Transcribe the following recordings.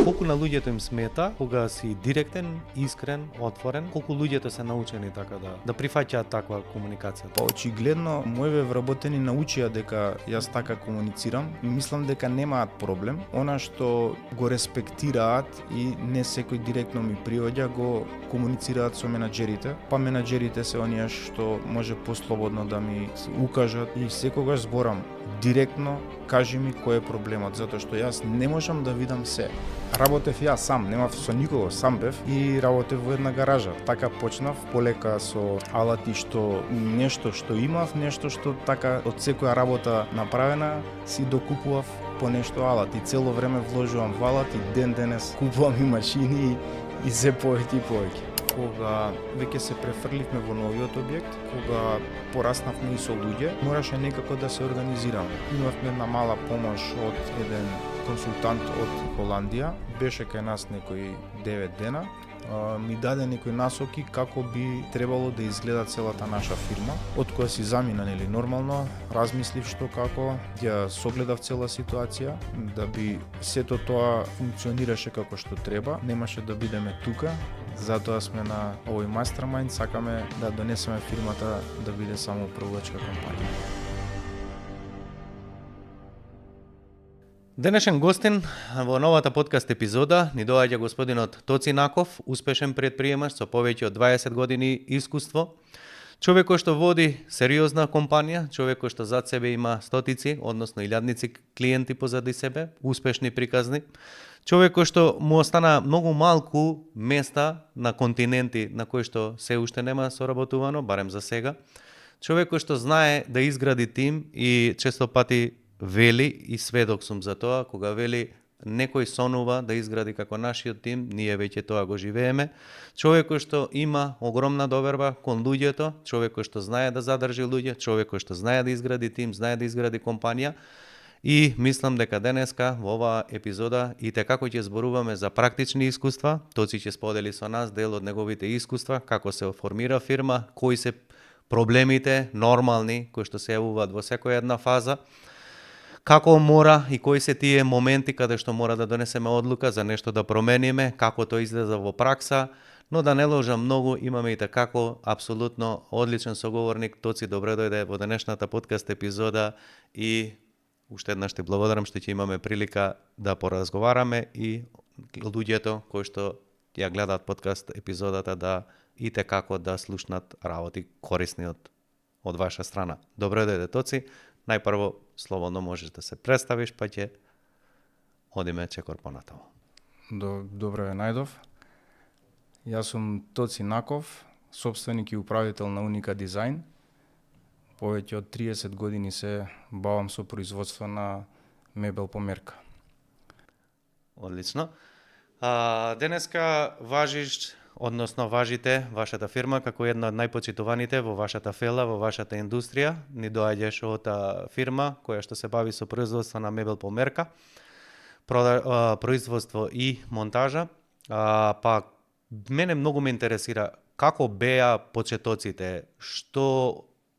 Колку на луѓето им смета кога си директен, искрен, отворен, колку луѓето се научени така да прифаќаат таква комуникација? Очигледно, моите вработени научија дека јас така комуницирам и мислам дека немаат проблем. Она што го респектираат и не секој директно ми приоѓа, го комуницираат со менаџерите, па менаџерите се оние што може послободно да ми укажат и секогаш зборам директно, кажи ми кој е проблемот, затоа што јас не можам да видам се. Работев јас сам, немав со никого, сам бев и работев во една гаража. Така почнав, полека со алати што нешто што имав, нешто што така од секоја работа направена си докупував по нешто алати. Цело време вложувам во алати, ден денес купувам и машини и се повеќе и повеќе. Кога веќе се префрливме во новиот објект, кога пораснавме и со луѓе, мораше некако да се организираме. Имавме една мала помош од еден консултант од Холандија, беше кај нас некои 9 дена, ми даде некои насоки како би требало да изгледа целата наша фирма. Од која си замина, нели, нормално, размислив што како, ја согледав цела ситуација, да би сето тоа функционираше како што треба, немаше да бидеме тука. Затоа сме на овој мастермајнд, сакаме да донесеме фирмата да биде само управувачка компанија. Денешен гостин во новата подкаст епизода ни доаѓа господинот Тоци Наков, успешен претприемач со повеќе од 20 години искуство. Човек кој што води сериозна компанија, човек кој што зад себе има стотици, односно илјадници клиенти позади себе, успешни приказни. Човек кој што му остана многу малку места на континенти на кои што се уште нема соработувано, барем за сега. Човек кој што знае да изгради тим и често пати вели, и сведок сум за тоа, кога вели некој сонува да изгради како нашиот тим, ние веќе тоа го живееме. Човек кој што има огромна доверба кон луѓето, човек кој што знае да задржи луѓе, човек кој што знае да изгради тим, знае да изгради компанија. И мислам дека денеска во оваа епизода и како ќе зборуваме за практични искуства, Тоци ќе сподели со нас дел од неговите искуства, како се формира фирма, кои се проблемите нормални кои што се јавуваат во секоја една фаза, како мора и кои се тие моменти каде што мора да донесеме одлука за нешто да промениме, како тоа изгледа во пракса, но да не ложам многу, имаме и такако апсолутно одличен соговорник. Тоци, добре дојде во денешната подкаст епизода и уште еднаш ти благодарам што ќе имаме прилика да поразговараме и луѓето кои што ја гледаат подкаст епизодата да и како да слушнат работи корисни од ваша страна. Добре дојде, Тоци. Најпрво, слободно можеш да се представиш, па ќе одиме чекор понатаму. Добре ве најдов. Јас сум Тоци Наков, сопственик и управител на Уника Дизајн. Повеќе од 30 години се бавам со производство на мебел по мерка. Одлично. Денеска важите вашата фирма како една од најпочитуваните во вашата фела, во вашата индустрија. Ни доаѓаш од фирма која што се бави со производство на мебел по мерка, производство и монтажа. Па мене многу ме интересира како беа почетоците,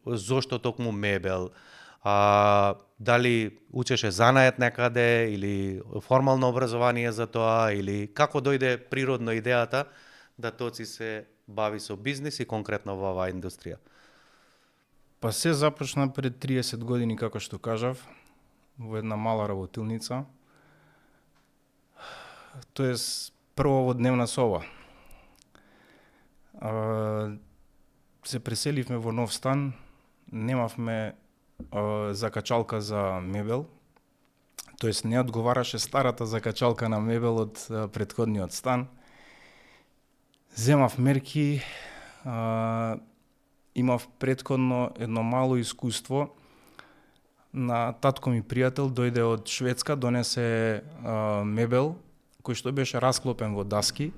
зошто токму мебел, дали учеше занает некаде или формално образование за тоа, или како дојде природно идејата да Тоци се бави со бизнис и конкретно во оваа индустрија? Па се започна пред 30 години, како што кажав, во една мала работилница. Тоест, прво во дневна соба. Се преселивме во нов стан, немавме закачалка за мебел, тоест не одговараше старата закачалка на мебел од претходниот стан. Земав мерки, имав претходно едно мало искуство. На татко ми пријател дојде од Шведска, донесе мебел кој што беше расклопен во даски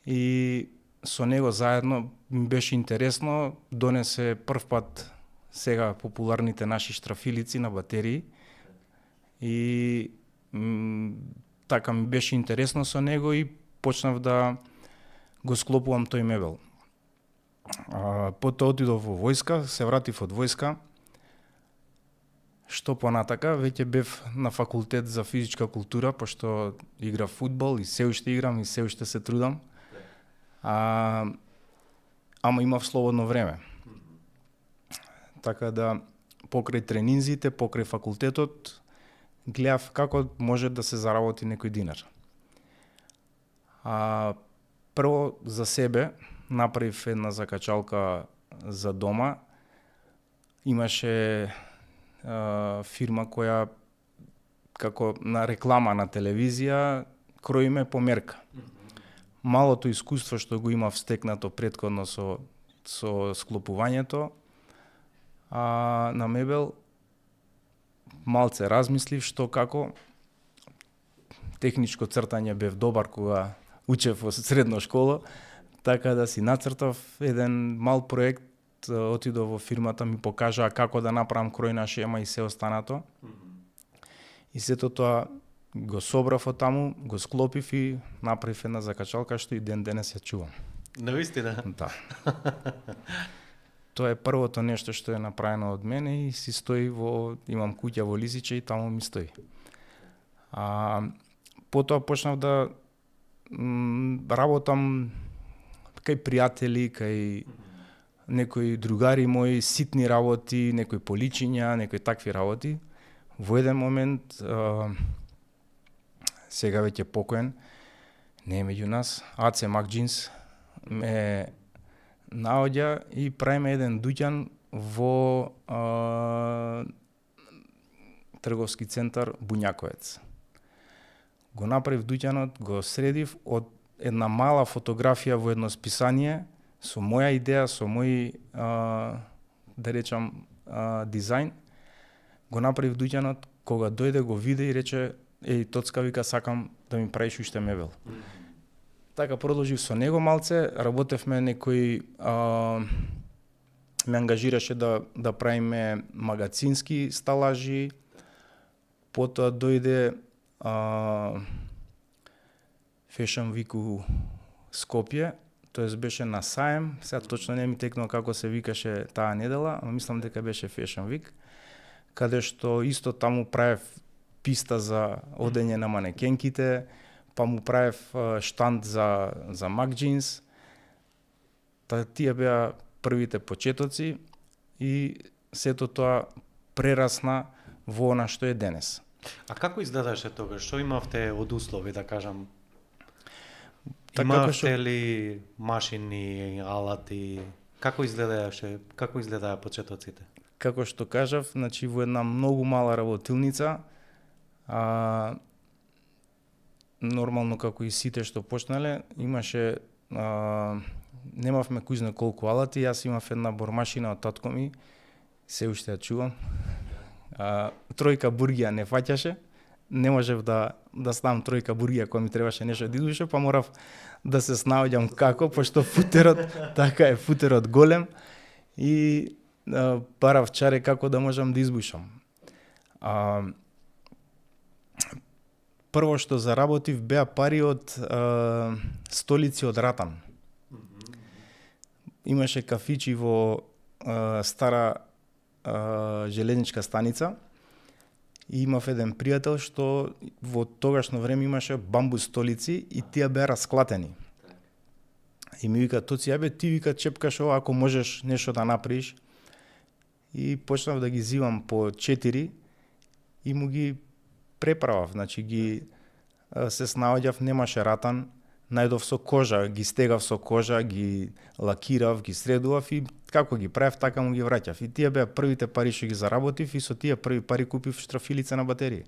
и со него заедно ми беше интересно, донесе првпат сега популарните наши штрафилици на батерии и така ми беше интересно со него и почнав да го склопувам тој мебел. Потоа отидов во војска, се вратив од војска. Што понатака, веќе бев на факултет за физичка култура, пошто играв фудбал и се уште играм и се уште се трудам. Ама имав слободно време. Така да, покрај тренинзите, покрај факултетот, гледав како може да се заработи некој динар. Прво за себе направив една закачалка за дома. Имаше фирма која како на реклама на телевизија кроиме по мерка. Малото искуство што го имав стекнато претходно со склопувањето на мебел, малце размислив што како. Техничко цртање бев добар кога учев во средна школа, така да си нацртав еден мал проект, отидов во фирмата, ми покажаа како да направам кројна шема и се останато. И сето тоа го собрав од таму, го склопив и направив една закачалка што и ден денес ја чувам. Навистина? Да. Тоа е првото нешто што е направено од мене и си стои имам куќа во Лизиче и таму ми стои. Потоа почнав да работам кај пријатели, кај некои другари мои, ситни работи, некои поличиња, некои такви работи. Во еден момент, сега веќе покоен, не е меѓу нас, Аце Макџинс ме наоѓа и правиме еден дуќан во трговски центар Буњаковец. Го направив дуќанот, го средив од една мала фотографија во едно списание, со моја идеја, со мој, да речам, дизајн. Го направив дуќанот, кога дојде го виде и рече, еј, Тоцка, вика, сакам да ми правиш уште мебел. Така продолжив со него малце, работевме некои, ме ангажираше да правиме магацински сталажи, потоа дојде Fashion Week у Скопје, тоест беше на саем, сега точно не ми текнува како се викаше таа недела, но мислам дека беше Fashion Week, каде што исто таму правев писта за одење на манекенките, па му правев штанд за Макџинс. Тие беа првите почетоци и сето тоа прерасна во она што е денес. А како изгледаше тогаш? Што имавте од услови, да кажам? Така Имавте ли машини, алати? Како изгледаа почетоците? Како што кажав, значи во една многу мала работилница, нормално како и сите што почнале, имаше, немавме кој знае колку алати, јас имав една бормашина од татко ми, се уште ја чувам. Тројка бургија не фаќаше, не можев да ставам тројка бургија кога ми требаше нешто да идуше, па морав да се снаоѓам како, пошто футерот, така е, футерот голем и барав чаре како да можам да избушам. Прво што заработив беа пари од столици од ратан. Имаше кафичи во стара железничка станица и имав еден пријател што во тогашно време имаше бамбус столици и тие беа расклатени. И ми вика, Тоци, јабе, ти вика чепкаш ова ако можеш нешто да направиш. И почнав да ги зивам по 4 и му ги преправав, значи ги се снаоѓав, немаше ратан, најдов со кожа, ги стегав со кожа, ги лакирав, ги средував и како ги правев, така му ги враќав. И тие беа првите пари што ги заработив и со тие први пари купив штрафилица на батерии.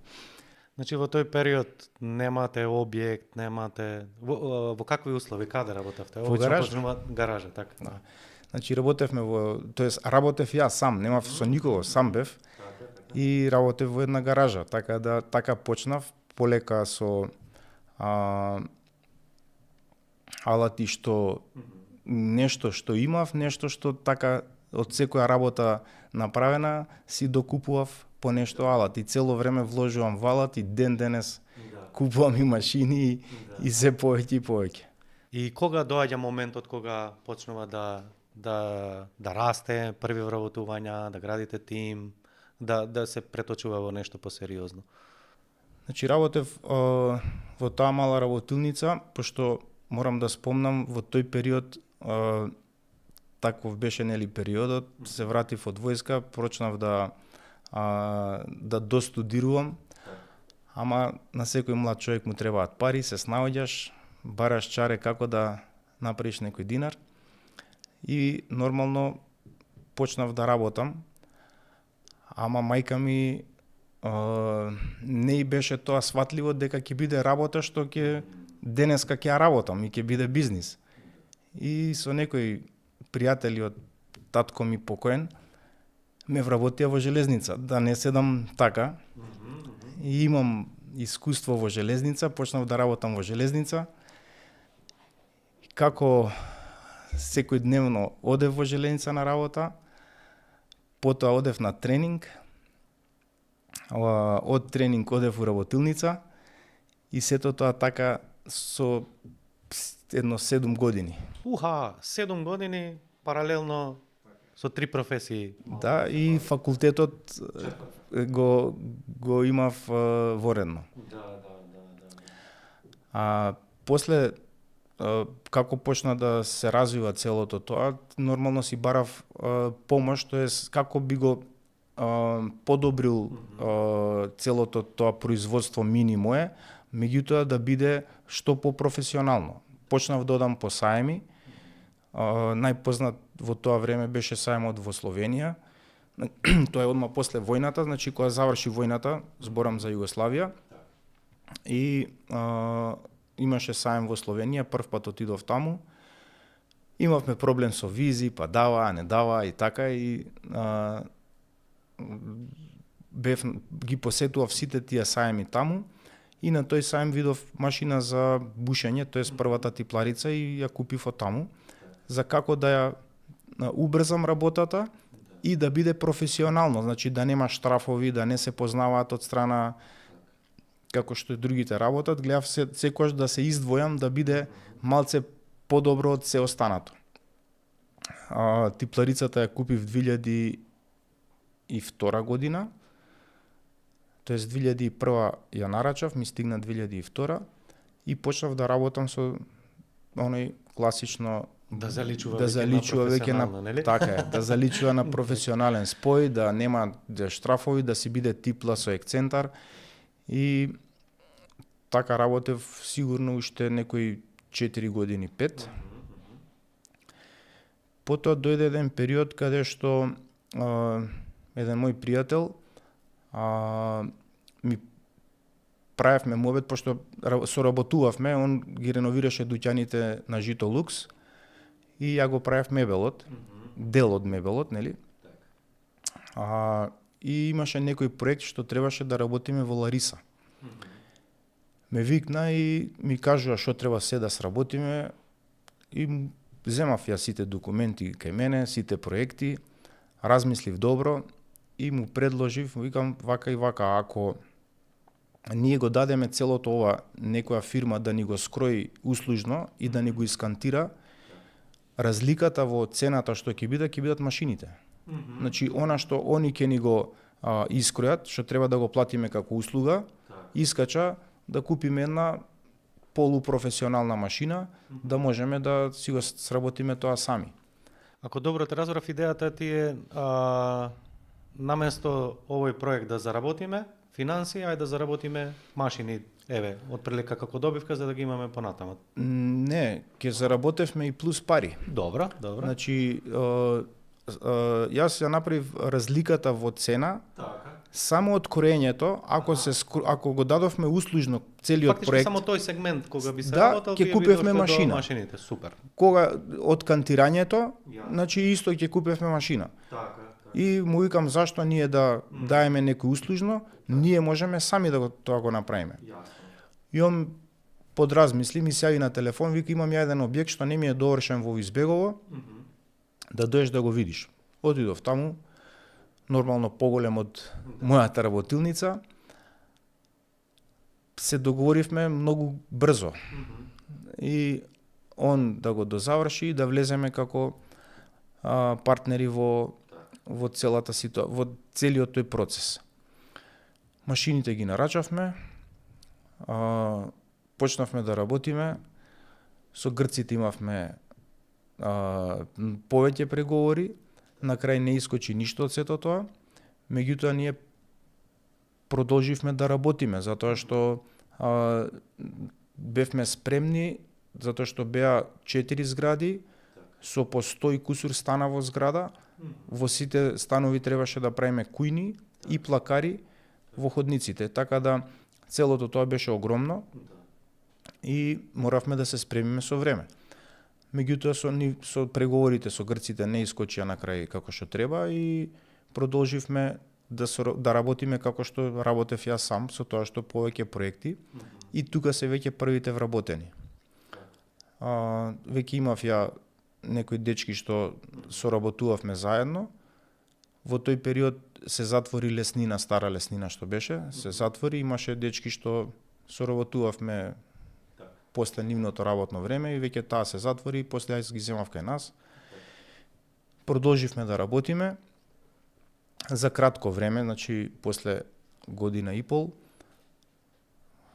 Значи во тој период немате објект, немате во какви услови, каде работевте? Во гаража. Гаража, така. Да. Значи работевме работев јас сам, немав со никого, сам бев. И работев во една гаража, така почнав полека со алати што нешто што имав, нешто што така од секоја работа направена си докупував по нешто алати. Цело време вложувам во алати, ден денес купувам и машини и се повеќе и повеќе. И кога доаѓа моментот кога почнува да расте први вработувања, да градите тим, да се преточува во нешто посериозно? Значи работев во таа мала работилница, пошто морам да спомнам во тој период таков беше нели периодот, се вратив од војска, почнав да достудирувам. Ама на секој млад човек му требаат пари, се снаоѓаш, бараш чаре како да направиш некој динар. И нормално почнав да работам. Ама мајка ми не и беше тоа сватливо дека ќе биде работа што ќе денеска ќе ја работам и ќе биде бизнис. И со некои пријатели од татко ми покоен ме вработија во железница, да не седам така. И имам искуство во железница, почнав да работам во железница. Како секој дневно одев во железница на работа, потоа одев на тренинг, од тренинг одев во работилница и сето тоа така со едно 7 години. 7 години паралелно со 3 професии. Да, и факултетот го имав воредно. После како почна да се развива целото тоа, нормално си барав помош, тоест како би го подобрил целото тоа производство мини мое, меѓутоа да биде што попрофесионално. Почнав да одам по саеми. Најпознат во тоа време беше саемот во Словенија. Тоа е одма после војната, значи кога заврши војната, зборам за Југославија. И имаше саем во Словенија, прв пат отидов таму. Имавме проблем со визи, па дава, не дава и така и ги посетував сите тие саеми таму и на тој саем видов машина за бушење, тоест првата типларица и ја купив од таму за како да ја убрзам работата и да биде професионално, значи да нема штрафови, да не се познаваат од страна како што и другите работат, гледав секогаш да се издвојам, да биде малце подобро од се останато. Типларицата ја купив 2002 година, тоест 2001 ја нарачав, ми стигна 2002 и почнав да работам со оној класично да заличува веќе на нели? Така е, да заличува на професионален спој, да нема штрафови, да си биде типла со екцентар и така работев сигурно уште некои 4 години, 5. Потоа дојде еден период каде што еден мој пријател ми правевме муабет, пошто соработувавме, он ги реновираше дуќаните на Жито Лукс и ја го правев мебелот, дел од мебелот, нели? И имаше некој проект што требаше да работиме во Лариса. Ме викна и ми кажува што треба се да сработиме и земав ја сите документи кај мене, сите проекти, размислив добро и му предложив, викам вака и вака, ако ние го дадеме целото ова некоја фирма да ни го скрои услужно и да ни го искантира, разликата во цената што ќе бидат машините. Значи, она што они ќе ни го искројат, што треба да го платиме како услуга, искача да купиме една полупрофесионална машина, да можеме да си го сработиме тоа сами. Ако добро те разбрав, идејата ти е наместо овој проект да заработиме финансии, ајде да заработиме машини, еве, отприлика како добивка за да ги имаме понатаму. Не, ќе заработевме и плюс пари. Добро. Значи, јас ја направив разликата во цена, само од корењето, ако го дадовме услужно целиот фактично, проект. само тој сегмент кога би се да, работел, ќе купевме машина. Машините, супер. Кога од кантирањето, значи исто ќе купевме машина. Така. И му викам зашто ние да даеме некој услужно, ние можеме сами да тоа го направиме. И он подразмисли, ми се јави на телефон, вика имам ја еден објект што не ми е довршен во Избегово, да доеш да го видиш. Отидов таму, нормално поголем од мојата работилница. Се договоривме многу брзо. И он да го дозаврши и да влеземе како партнери во во целата во целиот тој процес. Машините ги нарачавме, почнавме да работиме, со грците имавме повеќе преговори, на крај не искочи ништо од сето тоа, меѓутоа ние продолживме да работиме, затоа што бевме спремни, затоа што беа 4 згради, со по 100 и кусур стана во зграда, во сите станови требаше да правиме кујни и плакари во ходниците, така да целото тоа беше огромно и моравме да се спремиме со време. Меѓутоа со преговорите со грците не искочија на крај како што треба и продолживме да работиме како што работев јас сам, со тоа што повеќе проекти и тука се веќе првите вработени. Веќе имав ја некои дечки што соработувавме заедно. Во тој период се затвори леснина, стара леснина што беше, се затвори, имаше дечки што соработувавме после нивното работно време и веќе таа се затвори и после јас ги земав кај нас. Продолживме да работиме за кратко време, значи после година и пол.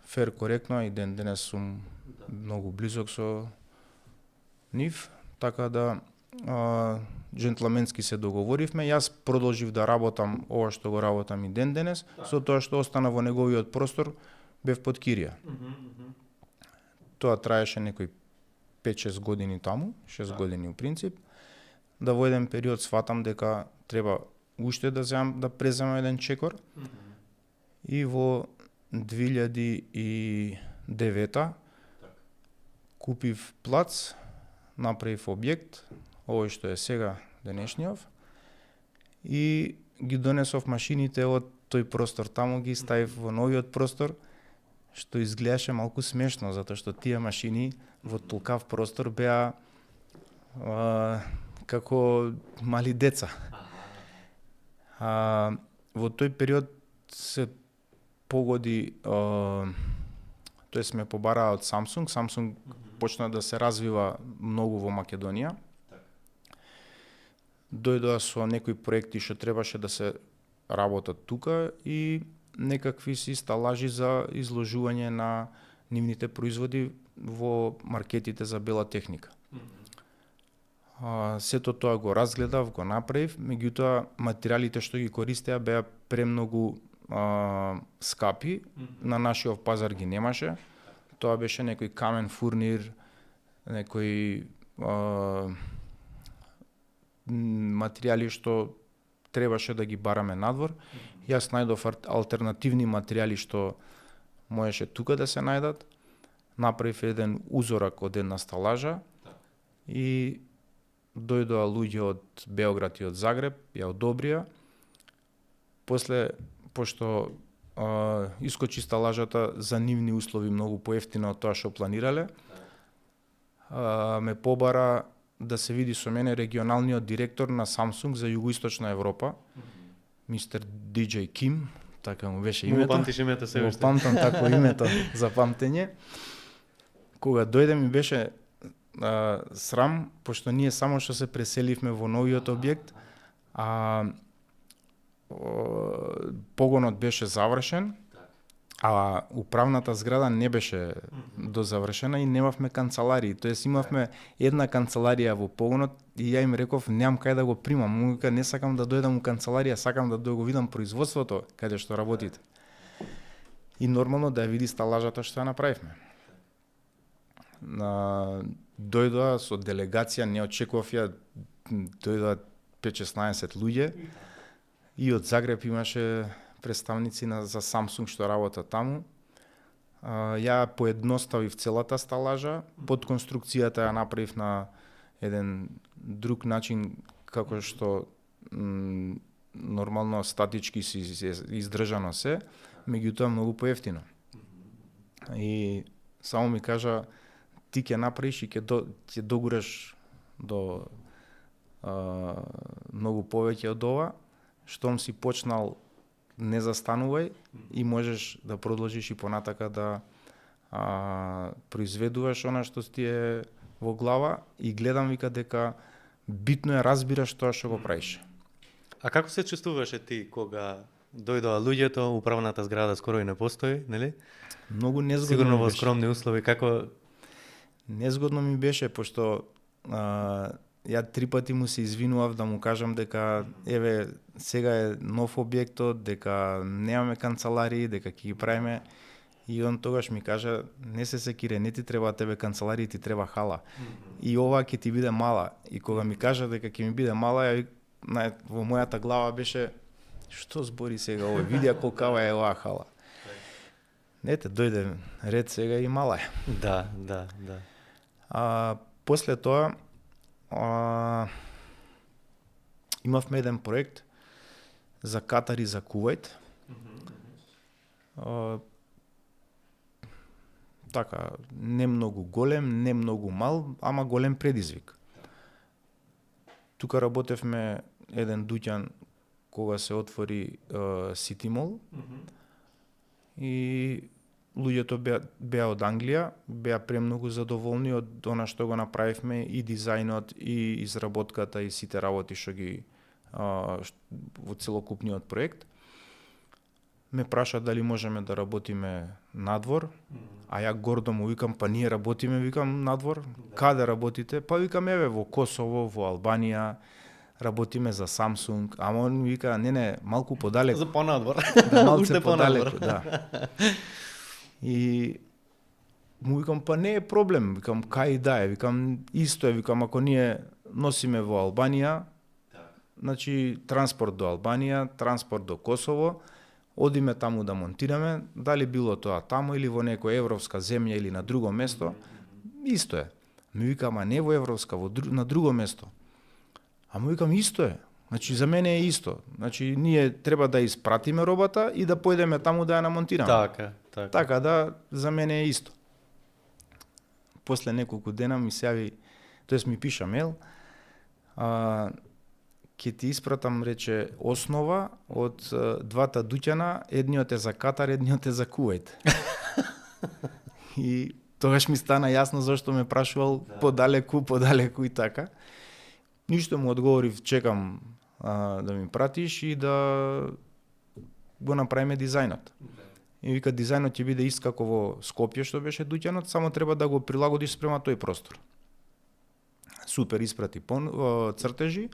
Фер коректно и ден денес сум многу близок со нив, така да джентлменски се договоривме. Јас продолжив да работам ова што го работам и ден денес, со тоа што остана во неговиот простор, бев под кирија. Тоа траеше некои 5-6 години таму, 6 години у принцип. Да во еден период сватам дека треба уште да преземам еден чекор. И во 2009 купив плац, направив објект, овој што е сега денешниот, и ги донесов машините од тој простор таму, ги ставив во новиот простор, што изгледаше малку смешно, затоа што тие машини во толкав простор беа како мали деца. Во тој период се погоди, тоест ме побараа од Samsung. Samsung почна да се развива многу во Македонија. Дојдоа со некои проекти што требаше да се работат тука и некакви си сталажи за изложување на нивните производи во маркетите за бела техника. Сето тоа го разгледав, го направив, меѓутоа материјалите што ги користеа беа премногу скапи, на нашиот пазар ги немаше. Тоа беше некој камен фурнир, некои материјали што требаше да ги бараме надвор. Јас најдов алтернативни материјали што можеше тука да се најдат. Направив еден узорак од една сталажа и дојдоа луѓе од Београд и од Загреб, ја одобрија. После, пошто искочи сталажата за нивни услови многу поевтино од тоа што планирале, ме побара да се види со мене регионалниот директор на Samsung за Југоисточна Европа, мистер DJ Ким, така му беше името. Му памтиш името се уште. Го памтам тако името за памтење. Кога дојде ми беше срам, пошто ние само што се преселивме во новиот објект, погонот беше завршен, а управната зграда не беше дозавршена и немавме канцеларии. Тоест имавме една канцеларија во погонот и ја им реков немам кај да го примам. Му вика не сакам да дојдам у канцеларија, сакам да го видам производството каде што работите. И нормално да ја види сталажата што ја направивме. Дојдоа со делегација, не очекував ја, дојдоа 5-16 луѓе и од Загреб имаше представници за Samsung што работат таму. Ја поедноставив целата сталажа, под конструкцијата ја направив на еден друг начин како што нормално статички си издржано се, меѓутоа многу поевтино. И само ми кажа ти ќе направиш и ќе догураш до многу повеќе од ова, штом си почнал не застанувај и можеш да продолжиш и понатака да произведуваш она што ти е во глава и гледам вика дека битно е разбираш тоа што го правиш. А како се чувствуваше ти кога дојдоа луѓето, управната зграда скоро и не постои, нели? Многу незгодно Сигурно ми во беше. скромни услови, како... Незгодно ми беше, пошто ја 3 пати му се извинував да му кажам дека еве сега е нов објектот, дека немаме канцеларии, дека ќе ги правиме. И он тогаш ми кажа, не се секире, не ти треба тебе канцеларија, ти треба хала. И ова ќе ти биде мала. И кога ми кажа дека ќе ми биде мала, во мојата глава беше, што збори сега овој, видија колкава е оваа хала. Ете, дојде ред сега и мала е. Да. После тоа, имавме еден проект за Катар и за Кувајт. Така, не многу голем, не многу мал, ама голем предизвик. Тука работевме еден дуќан кога се отвори City Mall и луѓето беа од Англија, беа премногу задоволни од она што го направивме, и дизајнот, и изработката, и сите работи што ги во целокупниот проект. Ме праша дали можеме да работиме надвор, а ја гордо му викам, па ние работиме, викам, надвор, каде работите? Па викам, еве, во Косово, во Албанија, работиме за Samsung, ама он ми вика, не, малку подалеку. За понадвор. Да, малце подалеку, да. И му викам, па не е проблем, викам, кај да е, викам, исто е, викам, ако ние носиме во Албанија, значи транспорт до Албанија, транспорт до Косово, одиме таму да монтираме, дали било тоа таму или во некоја европска земја или на друго место, исто е. Ми вика, ама не во европска, на друго место. А му викам, исто е. Значи, за мене е исто. Значи, ние треба да испратиме робата и да појдеме таму да ја намонтираме. Така. Така да, за мене е исто. После неколку дена ми се јави, тоест ми пиша мејл, ќе ти испратам, рече, основа од двата дуќана, едниот е за Катар, едниот е за Кувајт. И тогаш ми стана јасно зашто ме прашувал подалеку и така. Ништо му одговорив, чекам да ми пратиш и да го направиме дизајнот. И вика, дизајнот ќе биде ист како во Скопје што беше дуќанот, само треба да го прилагодиш спрема тој простор. Супер, испрати цртежи,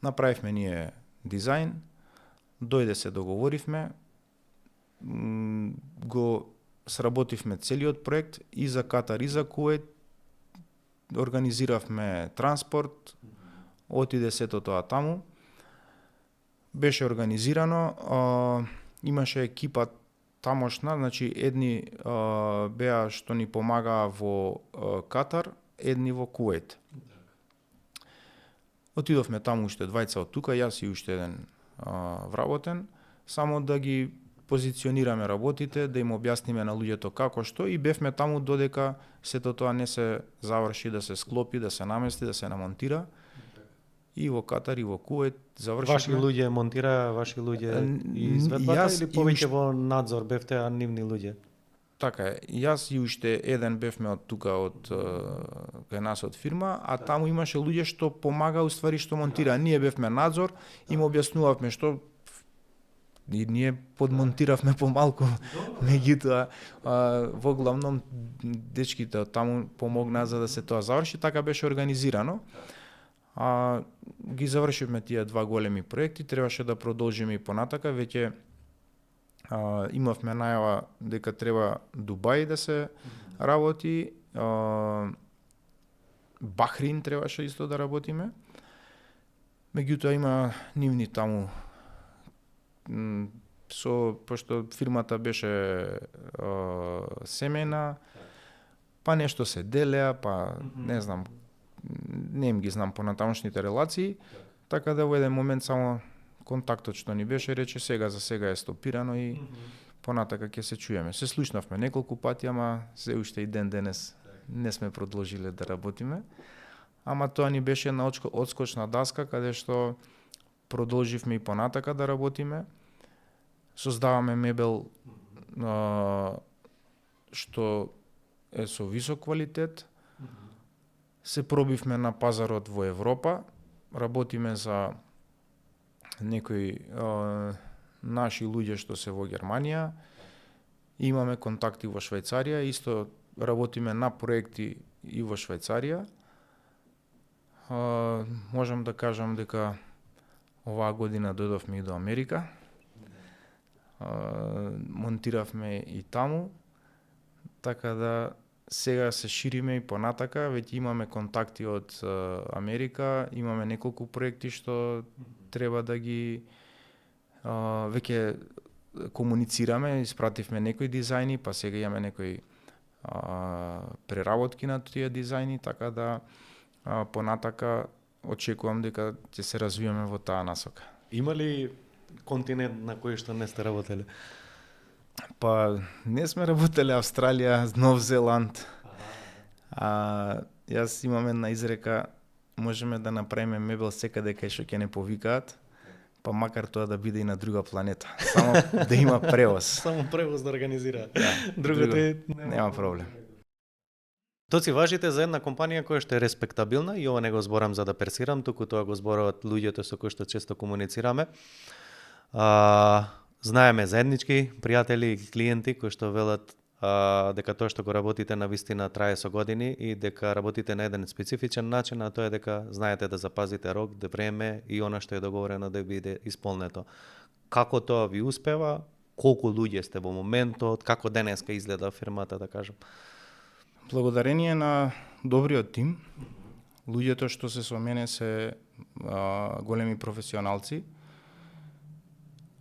направивме ние дизајн, дојде се договоривме, го сработивме целиот проект и за Катар и за Кувајт, организиравме транспорт, отиде сето тоа таму, беше организирано, имаше екипа тамошна, значи едни беа што ни помагаа во Катар, едни во Кувајт. Отидовме таму уште двајца од тука, јас и уште еден вработен, само да ги позиционираме работите, да им објасниме на луѓето како што, и бевме таму додека сето тоа не се заврши, да се склопи, да се намести, да се намонтира. И во Катар, и во Кувајт завршивме. Ваши луѓе монтира, ваши луѓе изведбата или повеќе во надзор бевте, а нивни луѓе? Така е. Јас и уште еден бевме од тука, од кај нас од фирма, а таму имаше луѓе што помага уствари што монтира. Ние бевме надзор и му објаснувавме што и ние подмонтиравме помалку. Меѓутоа, во главном дечките од таму помогнаа за да се тоа заврши, така беше организирано. Ги завршивме тие два големи проекти, требаше да продолжиме и понатака, веќе имавме најава дека треба Дубај да се работи, Бахрин требаше исто да работиме. Меѓутоа има нивни таму пошто фирмата беше семејна, па нешто се делеа, па не знам, не им ги знам понатамошните релации, така да во еден момент само контактот што ни беше рече сега за сега е стопирано и понатака ќе се чуеме. Се слушнавме неколку пати, ама се уште и ден денес не сме продолжиле да работиме. Ама тоа ни беше една одскочна даска каде што продолживме и понатака да работиме. Создаваме мебел што е со висок квалитет. Се пробивме на пазарот во Европа. Работиме за некои наши луѓе што се во Германија, имаме контакти во Швајцарија, исто работиме на проекти и во Швајцарија. Можам да кажам дека оваа година дојдовме и до Америка. Монтиравме и таму, така да сега се шириме и понатака, веќе имаме контакти од Америка, имаме неколку проекти што треба да ги веќе комуницираме, испративме некои дизајни, па сега имаме некои преработки на тие дизајни, така да понатака очекувам дека ќе се развиваме во таа насока. Има ли континент на кој што не сте работеле? Па не сме работеле Австралија, Нов Зеланд. Јас имам една изрека, можеме да направиме мебел секаде кај што ќе не повикаат, па макар тоа да биде и на друга планета. Само да има превоз. Само превоз да организираат. Да, Другото нема проблем. Тоци важите за една компанија која што е респектабилна, и ова не го зборам за да персирам, туку тоа го зборуваат луѓето со кои што често комуницираме. Знаеме заеднички пријатели и клиенти кои што велат дека тоа што го работите на вистина трае со години и дека работите на еден специфичен начин, а тоа е дека знаете да запазите рок, да време и она што е договорено да биде исполнето. Како тоа ви успева? Колку луѓе сте во моментот? Како денеска изгледа фирмата, да кажам? Благодарение на добриот тим, луѓето што се со мене се големи професионалци.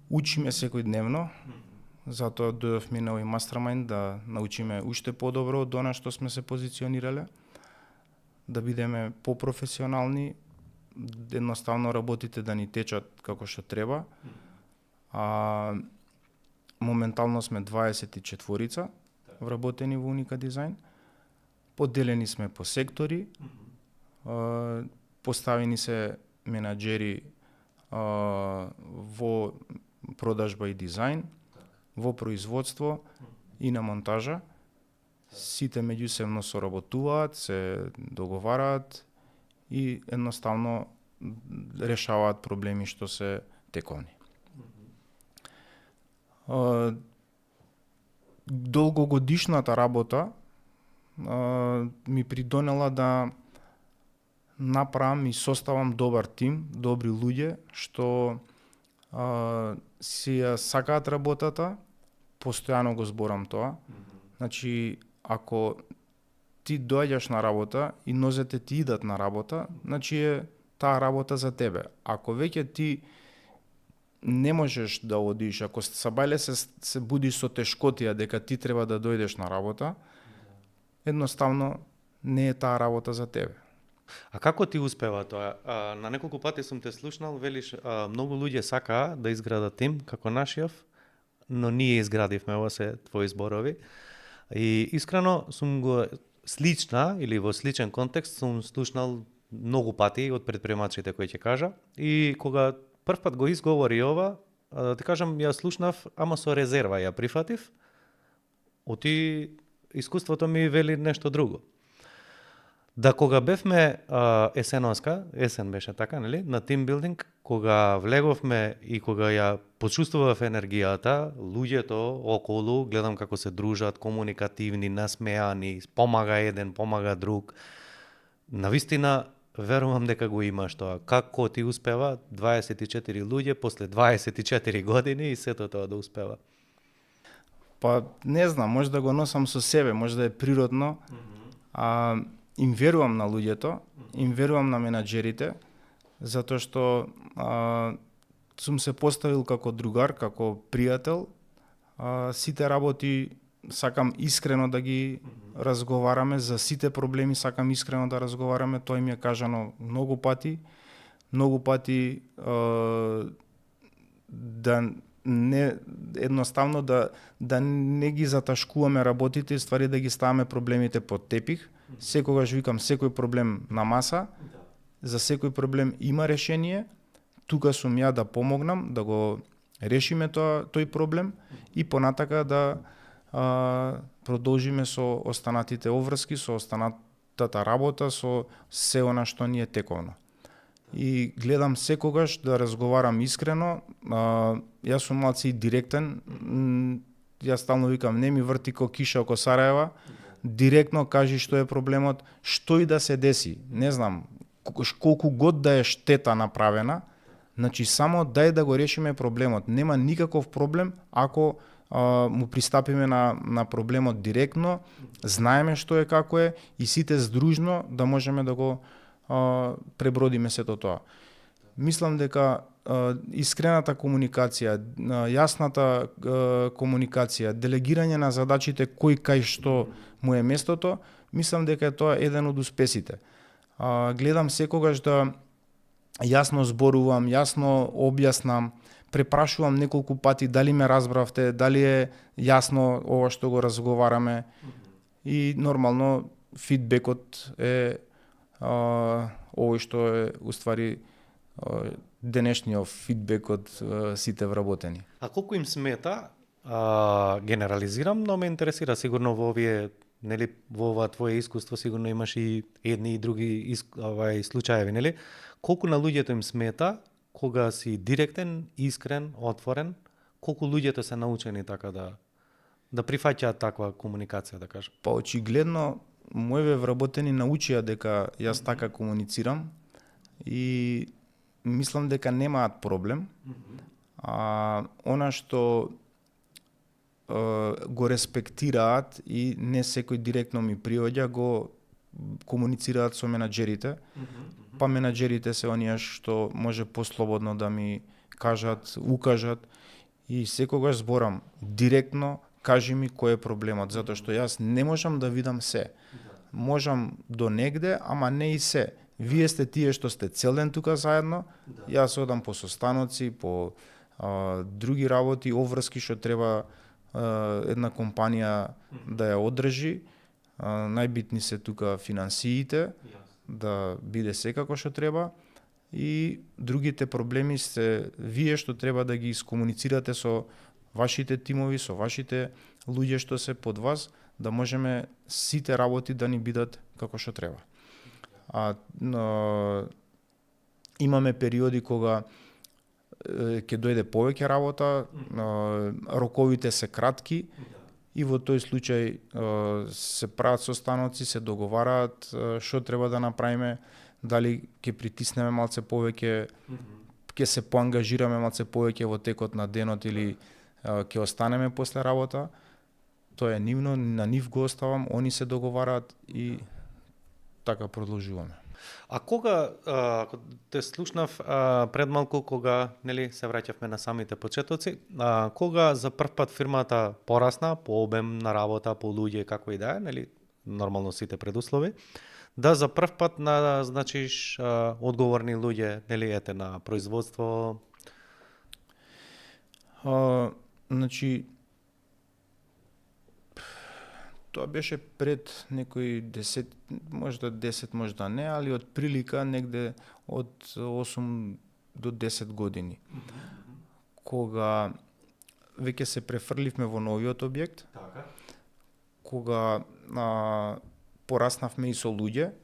Учиме секојдневно, затоа дојдовме на овој мастермајнд да научиме уште подобро од она што сме се позиционирале, да бидеме попрофесионални, едноставно работите да ни течат како што треба. Моментално сме 24 вработени во Уника Дизајн. Поделени сме по сектори, поставени се менаџери во продажба и дизајн, во производство и на монтажа. Сите меѓусебно соработуваат, се договараат и едноставно решаваат проблеми што се тековни. Долгогодишната работа ми придонела да направам и составам добар тим, добри луѓе што си ја сакаат работата, постојано го зборам тоа. Значи, ако ти доаѓаш на работа и нозете ти идат на работа, значи е таа работа за тебе. Ако веќе ти не можеш да одиш, ако сабајле се будиш со тешкотија дека ти треба да дојдеш на работа, едноставно не е таа работа за тебе. А како ти успева тоа? На неколку пати сум те слушнал, велиш, многу луѓе сакаа да изградат тим како нашиот, но ние изградивме, ова се твои зборови. И искрено сум го слична или во сличен контекст сум слушнал многу пати од предприемачите кои ќе кажа, и кога прв пат го изговори ова, да ти кажам, ја слушнав, ама со резерва ја прифатив. Оти искуството ми вели нешто друго. Да кога бевме есен беше така, нели, на тимбилдинг, кога влеговме и кога ја почувствував енергијата, луѓето околу, гледам како се дружат, комуникативни, насмеани, помага еден, помага друг. Навистина, верувам дека го имаш тоа. Како ти успева 24 луѓе после 24 години и сето тоа да успева? Па не знам, може да го носам со себе, може да е природно. Им верувам на луѓето, им верувам на менаџерите, затоа што сум се поставил како другар, како пријател. Сите работи сакам искрено да ги разговараме, за сите проблеми сакам искрено да разговараме, тоа им е кажано многу пати да не едноставно да не ги заташкуваме работите и ствари да ги ставаме проблемите под тепих. Секогаш викам секој проблем на маса, за секој проблем има решение, тука сум ја да помогнам, да го решиме тој проблем и понатака да продолжиме со останатите обврски, со останатата работа, со се она што ни е тековно. И гледам секогаш да разговарам искрено. Јас сум малце и директен. Јас стално викам, не ми врти ко киша око Сараева. Директно кажи што е проблемот, што и да се деси. Не знам, колку год да е штета направена, значи само дај да го решиме проблемот. Нема никаков проблем ако му пристапиме на проблемот директно, знаеме што е како е и сите здружно да можеме да го пребродиме сето тоа. Мислам дека искрената комуникација, јасната комуникација, делегирање на задачите кој кај што му е местото, мислам дека е тоа еден од успесите. Гледам секогаш да јасно зборувам, јасно објаснам, препрашувам неколку пати дали ме разбравте, дали е јасно ова што го разговараме и нормално фидбекот е овој што е уствари денешниот фидбек од сите вработени. А колку им смета, генерализирам, но ме интересира сигурно во овие, нели, во ова твое искуство сигурно имаш и едни и други случаеви, нели? Колку на луѓето им смета кога си директен, искрен, отворен, колку луѓето се научени така да прифаќаат таква комуникација, да кажам? Па очигледно моите вработени научија дека јас така комуницирам и мислам дека немаат проблем. Она што го респектираат и не секој директно ми приоѓа, го комуницираат со менаџерите, па менаџерите се оние што може послободно да ми кажат, укажат и секогаш зборам директно, кажи ми кој е проблемот, затоа што јас не можам да видам се. Можам до негде, ама не и се. Вие сте тие што сте цел ден тука заедно, јас одам по состаноци, по други работи, обврски што треба една компанија да ја одржи. Најбитни се тука финансиите, да биде секако што треба и другите проблеми се вие што треба да ги искомуницирате со вашите тимови, со вашите луѓе што се под вас, да можеме сите работи да ни бидат како што треба. Имаме периоди кога ќе дојде повеќе работа, роковите се кратки и во тој случај се прават состаноци, се договараат што треба да направиме, дали ќе притиснеме малце повеќе, ќе се поангажираме малце повеќе во текот на денот или ќе останеме после работа. Тоа е нивно, на нив го оставам, они се договараат и така продолжуваме. А кога, ако те слушнав пред малку, кога нели се враќавме на самите почетоци, кога за прв пат фирмата порасна по обем на работа, по луѓе, како и да е, нели, нормално сите предуслови, да за прв пат назначиш одговорни луѓе, нели, ете на производство? Значи, тоа беше пред некои 10, можда 10, можда не, али од прилика негде од 8 до 10 години. Кога веќе се префрливме во новиот објект, кога пораснавме и со луѓе,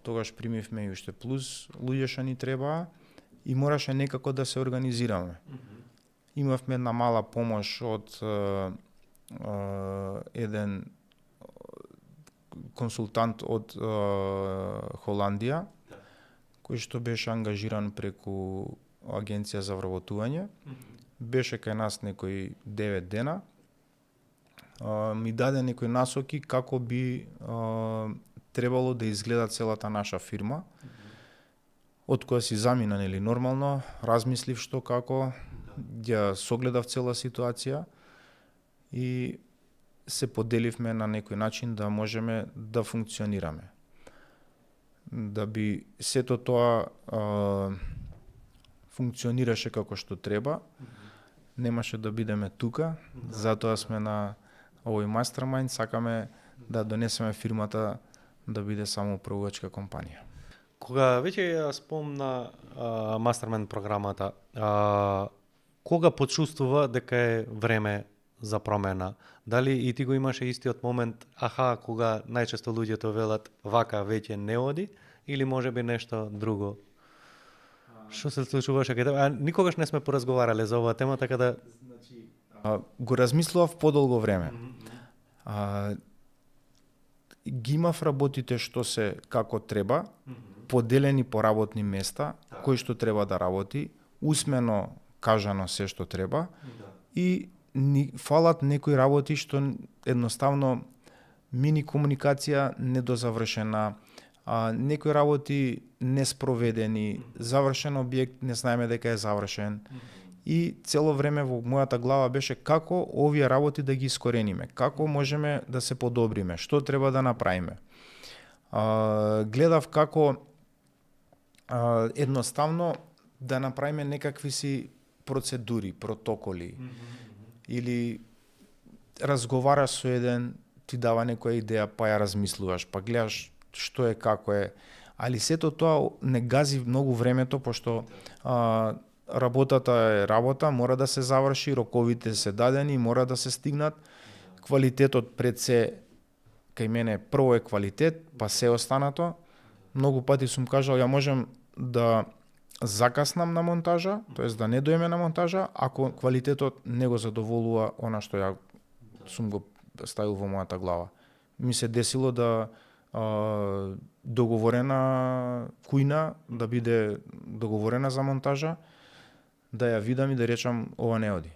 тогаш примивме и уште плюс луѓе што ни требаа и мораше некако да се организираме. Имавме една мала помош од еден консултант од Холандија, кој што беше ангажиран преку агенција за вработување. Беше кај нас некои 9 дена. Ми даде некои насоки како би требало да изгледа целата наша фирма. Од која си замина, нели, нормално, размислив што како, ја согледав цела ситуација и се поделивме на некој начин да можеме да функционираме. Да би сето тоа функционираше како што треба, немаше да бидеме тука, затоа сме на овој мастермајнд, сакаме да донесеме фирмата да биде само управувачка компанија. Кога веќе ја спомна мастермајнд програмата, кога почувствува дека е време за промена? Дали и ти го имаше истиот момент, кога најчесто луѓето велат вака веќе не оди, или можеби нешто друго? Што се случуваше кај тебе? Никогаш не сме поразговарале за оваа тема, така да... Го размислував подолго време. Ги имав работите што се како треба, поделени по работни места, кој што треба да работи, усмено кажано се што треба, и фалат некои работи што едноставно мини комуникација недозавршена, некои работи неспроведени, завршен објект не знаеме дека е завршен. И цело време во мојата глава беше како овие работи да ги искорениме, како можеме да се подобриме, што треба да направиме. Гледав како едноставно да направиме некакви си процедури, протоколи, или разговараш со еден, ти дава некоја идеја, па ја размислуваш, па гледаш што е, како е. Али сето тоа не гази многу времето, пошто работата е работа, мора да се заврши, роковите се дадени, мора да се стигнат. Квалитетот пред се, кај мене прво е квалитет, па се останато. Многу пати сум кажал, ја можем да закаснам на монтажа, тоест да не дојме на монтажа, ако квалитетот не го задоволува она што ја сум го ставил во мојата глава. Ми се десило да договорена кујна да биде договорена за монтажа, да ја видам и да речам ова не оди.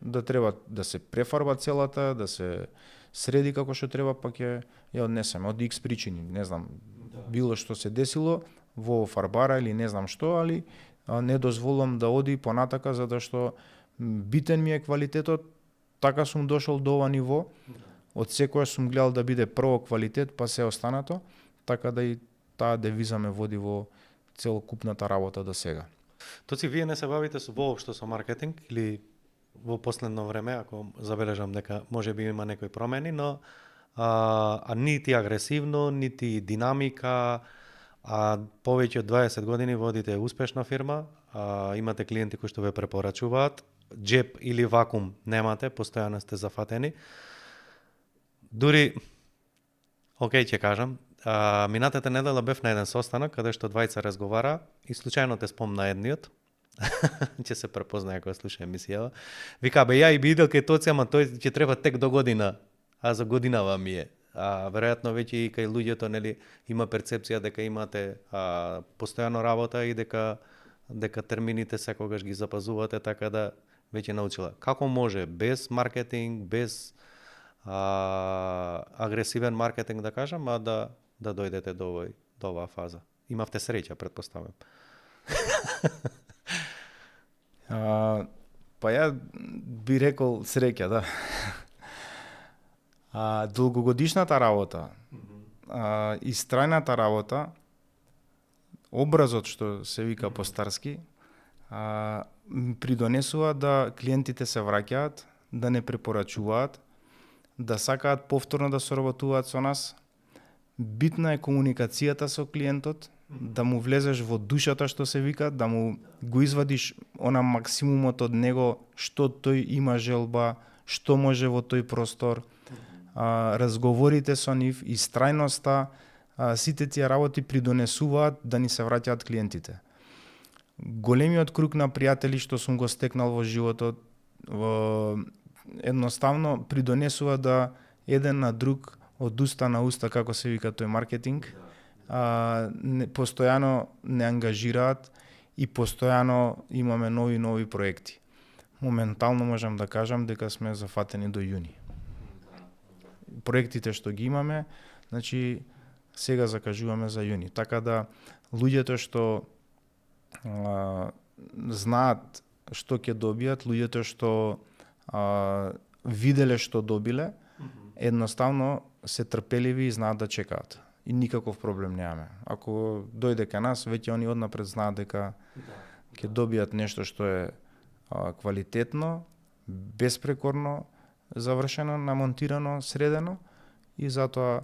Да треба да се префарба целата, да се среди како што треба, па ќе ја однесеме од X причини, не знам, било што се десило во фарбара или не знам што, али не дозволам да оди понатака, затоа што битен ми е квалитетот, така сум дошол до ова ниво. Од секоја сум гледал да биде прво квалитет, па се останато, така да и таа девиза ме води во целокупната работа до сега. Тоци, вие не се бавите воопшто со маркетинг, или во последно време, ако забележам дека може би има некои промени, но нити агресивно, нити динамика, повеќе од 20 години водите успешна фирма, имате клиенти кои што ве препорачуваат, джеб или вакуум немате, постојано сте зафатени. Дури, ќе кажам, минатата недела бев на еден состанок каде што двајца разговара и случајно те спомна едниот. Ќе се препознае кога слуша емисијава. Вика, ја и би идел кај Тоци, ама тој ќе треба тек до година, а за годинава ми е. Веројатно веќе и кај луѓето, нели, има перцепција дека имате постојано работа и дека термините секогаш ги запазувате, така да веќе научила. Како може без маркетинг, без агресивен маркетинг да кажам, да дојдете до оваа фаза? Имавте среќа, претпоставам. Па ја би рекол среќа, да. Долгогодишната работа, истрајната работа, образот што се вика постарски, придонесува да клиентите се враќаат, да не препорачуваат, да сакаат повторно да соработуваат со нас. Битна е комуникацијата со клиентот, да му влезеш во душата, што се вика, да му го извадиш она максимумот од него, што тој има желба, што може во тој простор, разговорите со нив, истрајноста, сите тие работи придонесуваат да ни се враќаат клиентите. Големиот круг на пријатели што сум го стекнал во животот, едноставно придонесува да еден на друг од уста на уста, како се вика тој маркетинг, постојано не ангажираат и постојано имаме нови проекти. Моментално можам да кажам дека сме зафатени до јуни. Проектите што ги имаме, значи сега закажуваме за јуни. Така да луѓето што знаат што ќе добијат, луѓето што виделе што добиле, едноставно се трпеливи и знаат да чекаат. И никаков проблем немаме. Ако дојде кај нас, веќе они однапред знаат дека ќе добијат нешто што е квалитетно, беспрекорно завршено, намонтирано, средено, и затоа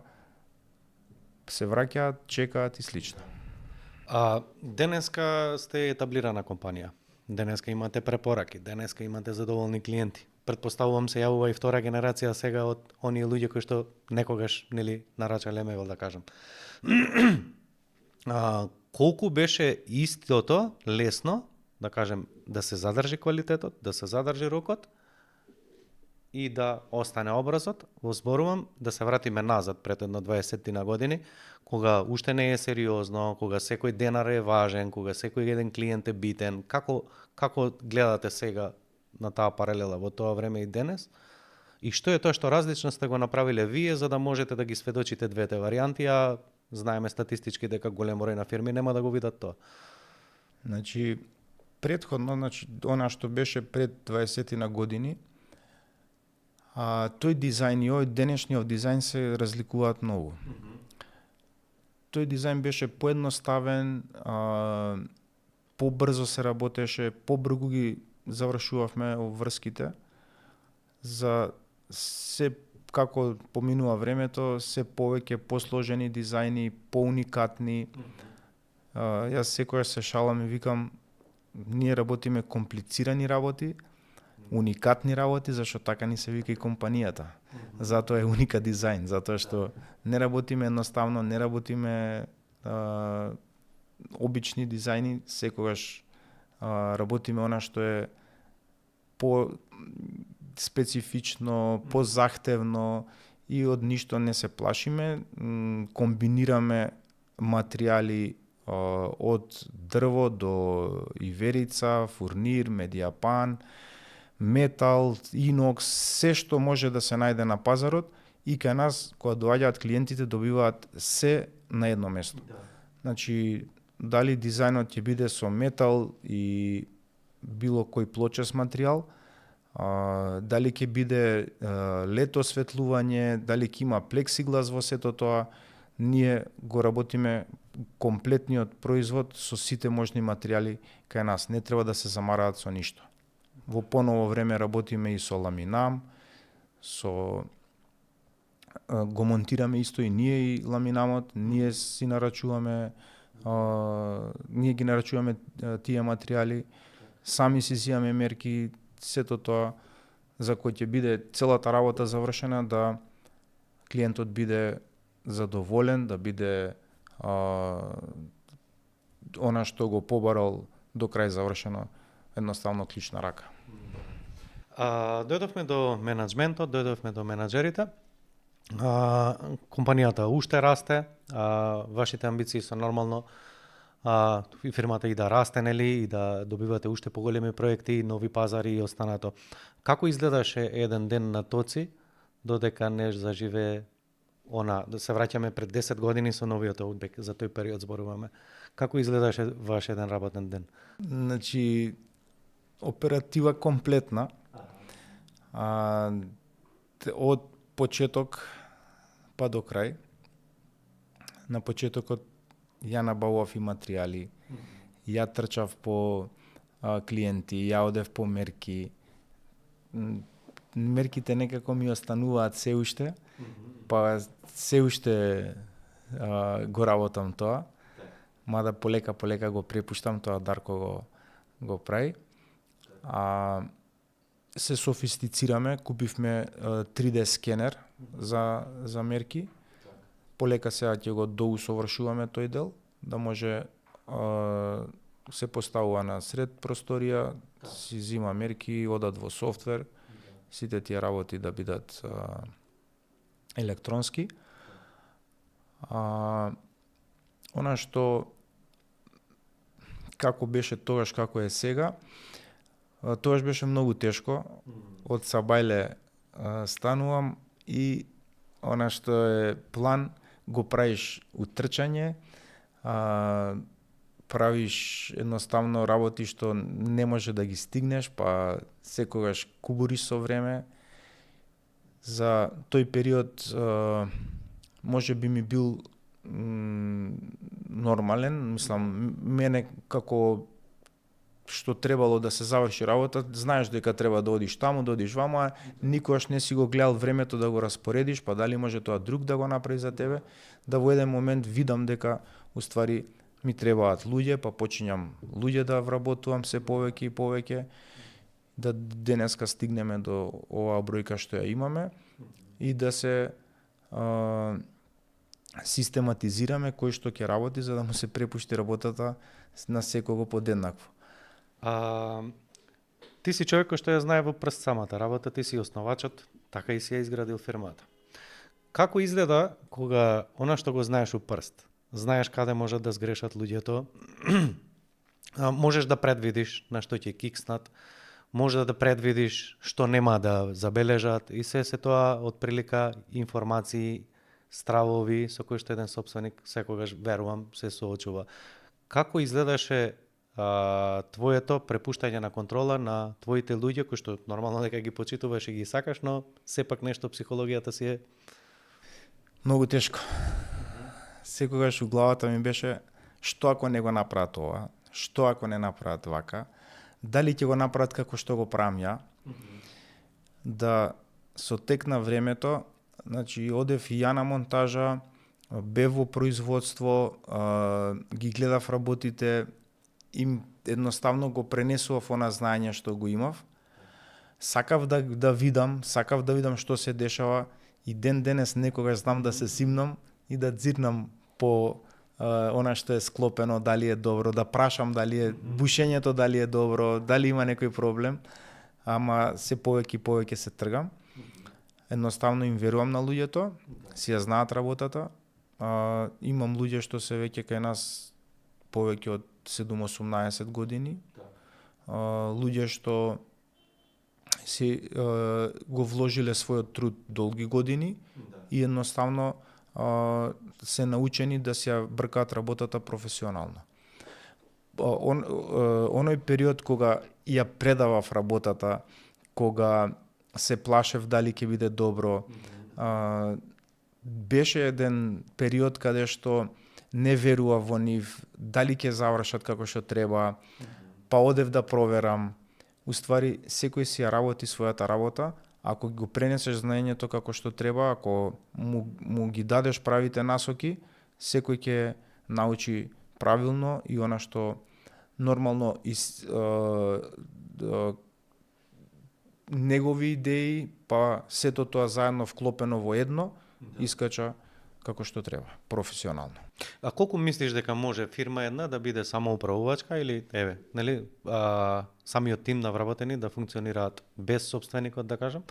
се враќаат, чекаат и слично. Денеска сте етаблирана компанија. Денеска имате препораки, денеска имате задоволни клиенти. Предпоставувам се јавува и втора генерација сега од оние луѓе кои што некогаш нели нарачале мебел, да кажам. Колку беше истото лесно, да кажем, да се задржи квалитетот, да се задржи рокот и да остане образот, во зборувам да се вратиме назад пред едно 20 на години, кога уште не е сериозно, кога секој денар е важен, кога секој еден клиент е битен. Како гледате сега на таа паралела во тоа време и денес? И што е тоа што различно сте го направиле вие за да можете да ги сведочите двете варијанти, а знаеме статистички дека голем број на фирми нема да го видат тоа. Значи, претходно, она што беше пред 20 на години, тој дизајн и овој денешниот дизајн се разликуваат многу. Тој дизајн беше поедноставен, побрзо се работеше, побрзо ги завршувавме врските. За се како поминува времето, се повеќе посложени дизајни, поуникатни. Јас секогаш се шалам и викам, ние работиме комплицирани работи, уникатни работи, зашто така ни се вика и компанијата. Затоа е уника дизајн, затоа што не работиме едноставно, не работиме обични дизајни, секогаш работиме она што е по специфично, позахтевно и од ништо не се плашиме, комбинираме материјали од дрво до иверица, фурнир, медијапан, метал, инокс, се што може да се најде на пазарот и кај нас кога доаѓаат клиентите добиваат се на едно место. Значи, дали дизајнот ќе биде со метал и било кој плочест материјал, дали ќе биде лед осветлување, дали ќе има плексиглас во сето тоа, ние го работиме комплетниот производ со сите можни материјали кај нас. Не треба да се замараат со ништо. Во поново време работиме и со ламинам, го монтираме исто и ние и ламинамот, ние си нарачуваме, ние ги нарачуваме тие материјали, сами си зимаме мерки, сето тоа за кој ќе биде целата работа завршена, да клиентот биде задоволен, да биде она што го побарал до крај завршено, едноставно клучна рака. Дојдовме до менаџментот, дојдовме до менаџерите. Компанијата уште расте, вашите амбиции се нормално фирмата и да расте, нели, и да добивате уште поголеми проекти, нови пазари и останато. Како изгледаше еден ден на Тоци додека не заживее да се враќаме пред 10 години со новиот Outback, за тој период зборуваме. Како изгледаше ваш еден работен ден? Значи, оператива комплетна. Од почеток па до крај. На почетокот ја набавував и материјали, ја трчав по клиенти, ја одев по мерки. Мерките некако ми остануваат се уште, па се уште го работам тоа, мада полека го препуштам, тоа Дарко го прави. Се софистицираме, купивме 3D скенер за мерки. Полека сега ќе го доусовршуваме тој дел, да може се поставува на сред просторија, си зима мерки, одат во софтвер, сите тие работи да бидат електронски. Она што како беше тогаш, како е сега, тогаш беше многу тешко. Од Сабајле станувам и она што е план го правиш утрчање, правиш едноставно работи што не може да ги стигнеш, па секогаш кубуриш со време. За тој период може би ми бил нормален, мислам, мене како што требало да се заврши работа, знаеш дека треба да одиш таму, да одиш ваму, а никогаш не си го гледал времето да го распоредиш, па дали може тоа друг да го направи за тебе, да во еден момент видам дека уствари ми требаат луѓе, па почињам луѓе да вработувам се повеќе и повеќе да денеска стигнеме до оваа бројка што ја имаме и да се систематизираме кој што ќе работи за да му се препушти работата на секого подеднакво. Ти си човек кој што ја знае во прст самата работа, ти си основачот, така и си ја изградил фирмата. Како изгледа кога она што го знаеш у прст, знаеш каде можат да сгрешат луѓето, можеш да предвидиш на што ќе кикснат, може да предвидиш што нема да забележат и се тоа од прилика информации, стравови со кои што еден сопственик секогаш верувам се соочува. Како изгледаше твоето препуштање на контрола на твоите луѓе кои што нормално дека ги почитуваш и ги сакаш, но сепак нешто психологијата си е многу тешко. Секогаш у главата ми беше што ако не го направат ова, што ако не направат вака, дали ќе го направат како што го правам ја. Да со тек на времето, значи одев и ја на монтажа, бев во производство, ги гледав работите, им едноставно го пренесував она знаење што го имав. Сакав да видам што се дешава и ден денес некогаш знам да се симнам и да дзирнам по она што е склопено, дали е добро, да прашам дали е бушењето дали е добро, дали има некој проблем, ама се повеќе и повеќе се тргам. Едноставно им верувам на луѓето, си ја знаат работата. Имам луѓе што се веќе кај нас повеќе од 7-18 години. Луѓе што си го вложиле својот труд долги години и едноставно се научени да се ја бркаат работата професионално. Оној период кога ја предавав работата, кога се плашев дали ќе биде добро, беше еден период каде што не верував во нив, дали ќе завршат како што треба, па одев да проверам. Уствари, секој си ја работи својата работа, ако го пренесеш знаењето како што треба, ако му ги дадеш правите насоки, секој ќе научи правилно и она што нормално негови идеи, па сето тоа заедно вклопено во едно, искача како што треба, професионално. А колку мислиш дека може фирма една да биде самоуправувачка или нели, самиот тим на вработени да функционираат без собственикот, да кажам?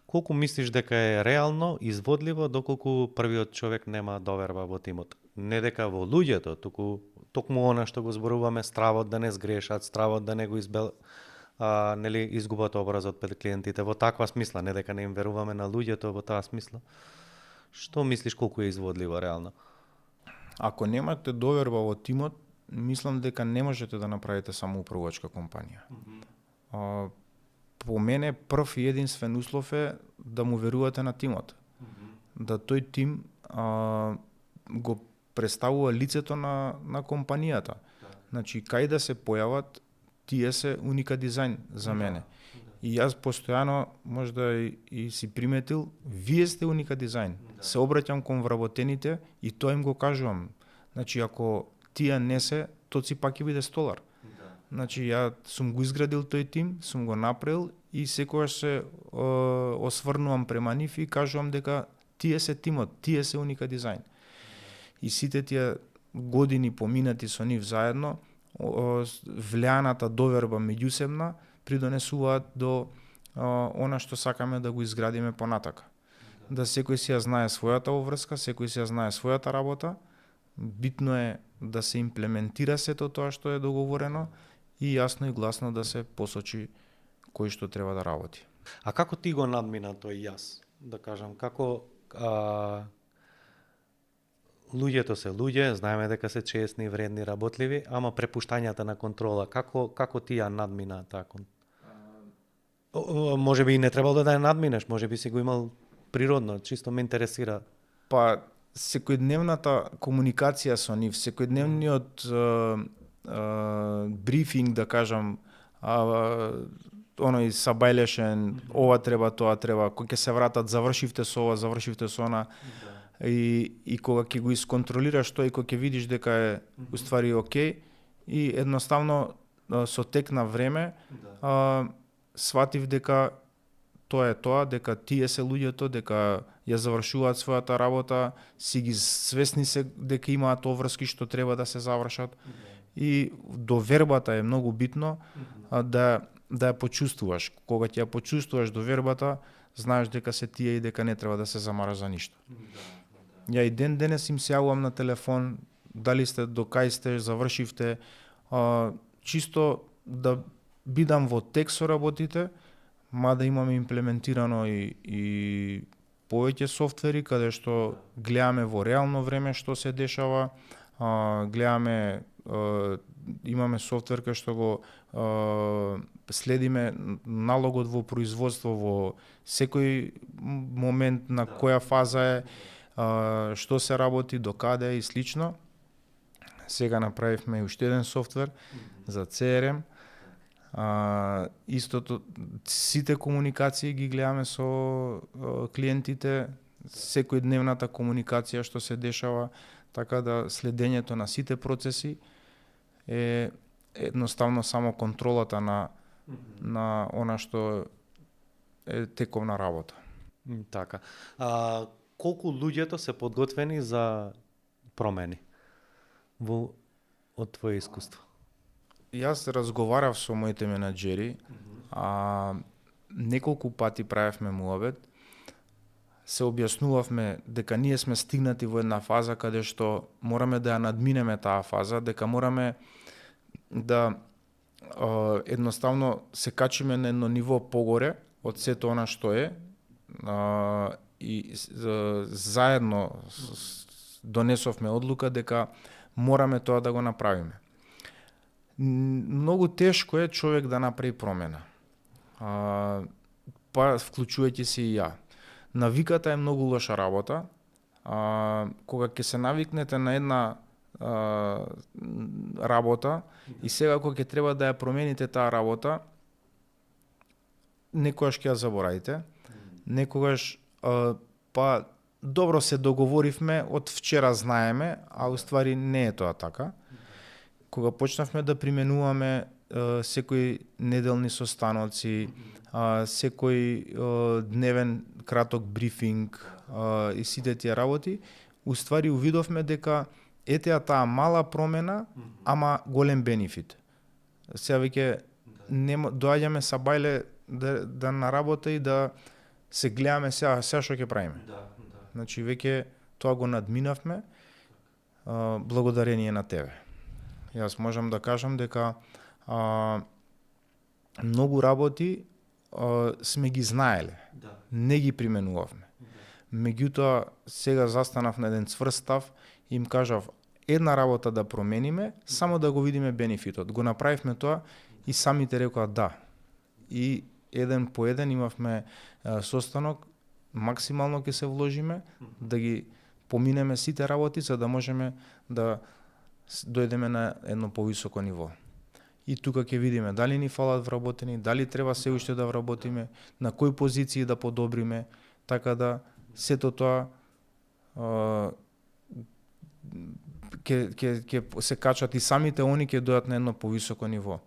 Колку мислиш дека е реално, изводливо, доколку првиот човек нема доверба во тимот? Не дека во луѓето, токму она што го зборуваме, стравот да не сгрешат, стравот да не го нели, изгубат образот пред клиентите, во таква смисла, не дека не им веруваме на луѓето во таа смисла. Што мислиш колку е изводливо реално? Ако немате доверба во тимот, мислам дека не можете да направите самоуправувачка компанија. По мене прв и единствен услов е да му верувате на тимот. Да тој тим го представува лицето на компанијата. Значи, кај да се појават, тие се уника дизајн за мене. И јас постојано, можда и си приметил, вие сте уника дизајн. Се обраќам кон вработените и тоа им го кажувам. Значи, ако тие не се, тоци пак ќе биде столар. Значи, ја сум го изградил тој тим, сум го направил и секогаш се осврнувам према нив и кажувам дека тие се тимот, тие се уника дизајн. И сите тие години поминати со нив заедно, влијаната доверба меѓусебна придонесуваат до она што сакаме да го изградиме понатака. Да секој си ја знае својата обврска, секој си ја знае својата работа. Битно е да се имплементира сето тоа што е договорено и јасно и гласно да се посочи кој што треба да работи. А како ти го надмина тој јас? Да кажам, како луѓето се луѓе, знаеме дека се честни, вредни, работливи, ама препуштањата на контрола, како ти ја надмина таа може би и не требало да ја надминеш, може би си го имал природно, чисто ме интересира. Па, секојдневната комуникација со нив, секојдневниот брифинг, да кажам, оној сабајлешен, ова треба, тоа треба, кој ќе се вратат, завршивте со ова, завршивте со она, и кога ќе го исконтролираш тоа и кога ќе видиш дека е уствари окей, и едноставно со тек на време сватив дека тоа е тоа, дека тие се луѓето, дека ја завршуваат својата работа, си ги свесни се дека имаат обврски што треба да се завршат. И довербата е многу битно да ја почувствуваш. Кога ќе ја почувствуваш довербата, знаеш дека се тие и дека не треба да се замараш за ништо. Ја и ден денес им се јавувам на телефон, дали сте, до кај сте, завршивте, чисто да бидам во тек со работите, мада имаме имплементирано и повеќе софтвери каде што гледаме во реално време што се дешава, гледаме, имаме софтвер кај што го следиме налогот во производство во секој момент на која фаза е, што се работи, до каде и слично. Сега направивме и уште еден софтвер за CRM. Истото, сите комуникации ги гледаме со клиентите, секојдневната комуникација што се дешава, така да следењето на сите процеси е едноставно само контролата на она што е тековна работа. Така. Колку луѓето се подготвени за промени од твое искуство? Јас разговарав со моите менаџери, неколку пати правевме муабет, се објаснувавме дека ние сме стигнати во една фаза каде што мораме да ја надминеме таа фаза, дека мораме да едноставно се качиме на едно ниво погоре од сето она што е, и заедно донесовме одлука дека мораме тоа да го направиме. Многу тешко е човек да направи промена, па вклучувајќи се и ја. Навиката е многу лоша работа. Кога ќе се навикнете на една работа и сега кога ќе треба да ја промените таа работа, некогаш ќе ја заборавите, некогаш па добро се договоривме, од вчера знаеме, а уствари не е тоа така. Кога почнавме да применуваме секои неделни состаноци, секој дневен краток брифинг и сите тие работи, уствари увидовме дека етеа таа мала промена, ама голем бенефит. Сега веќе доаѓаме са бајле да на работа и да се гледаме сега што ќе правиме. Значи веќе тоа го надминавме благодарение на тебе. Јас можам да кажам дека многу работи сме ги знаеле, не ги применувавме. Меѓутоа, сега застанав на еден цврст став и им кажав една работа да промениме, само да го видиме бенефитот. Го направивме тоа и самите рекоа да. И еден по еден имавме состанок, максимално ќе се вложиме да ги поминеме сите работи за да можеме да дојдеме на едно повисоко ниво. И тука ќе видиме дали ни фалат вработени, дали треба се уште да вработиме, на кои позиции да подобриме, така да сето тоа ќе се качат и самите они ќе дојдат на едно повисоко ниво.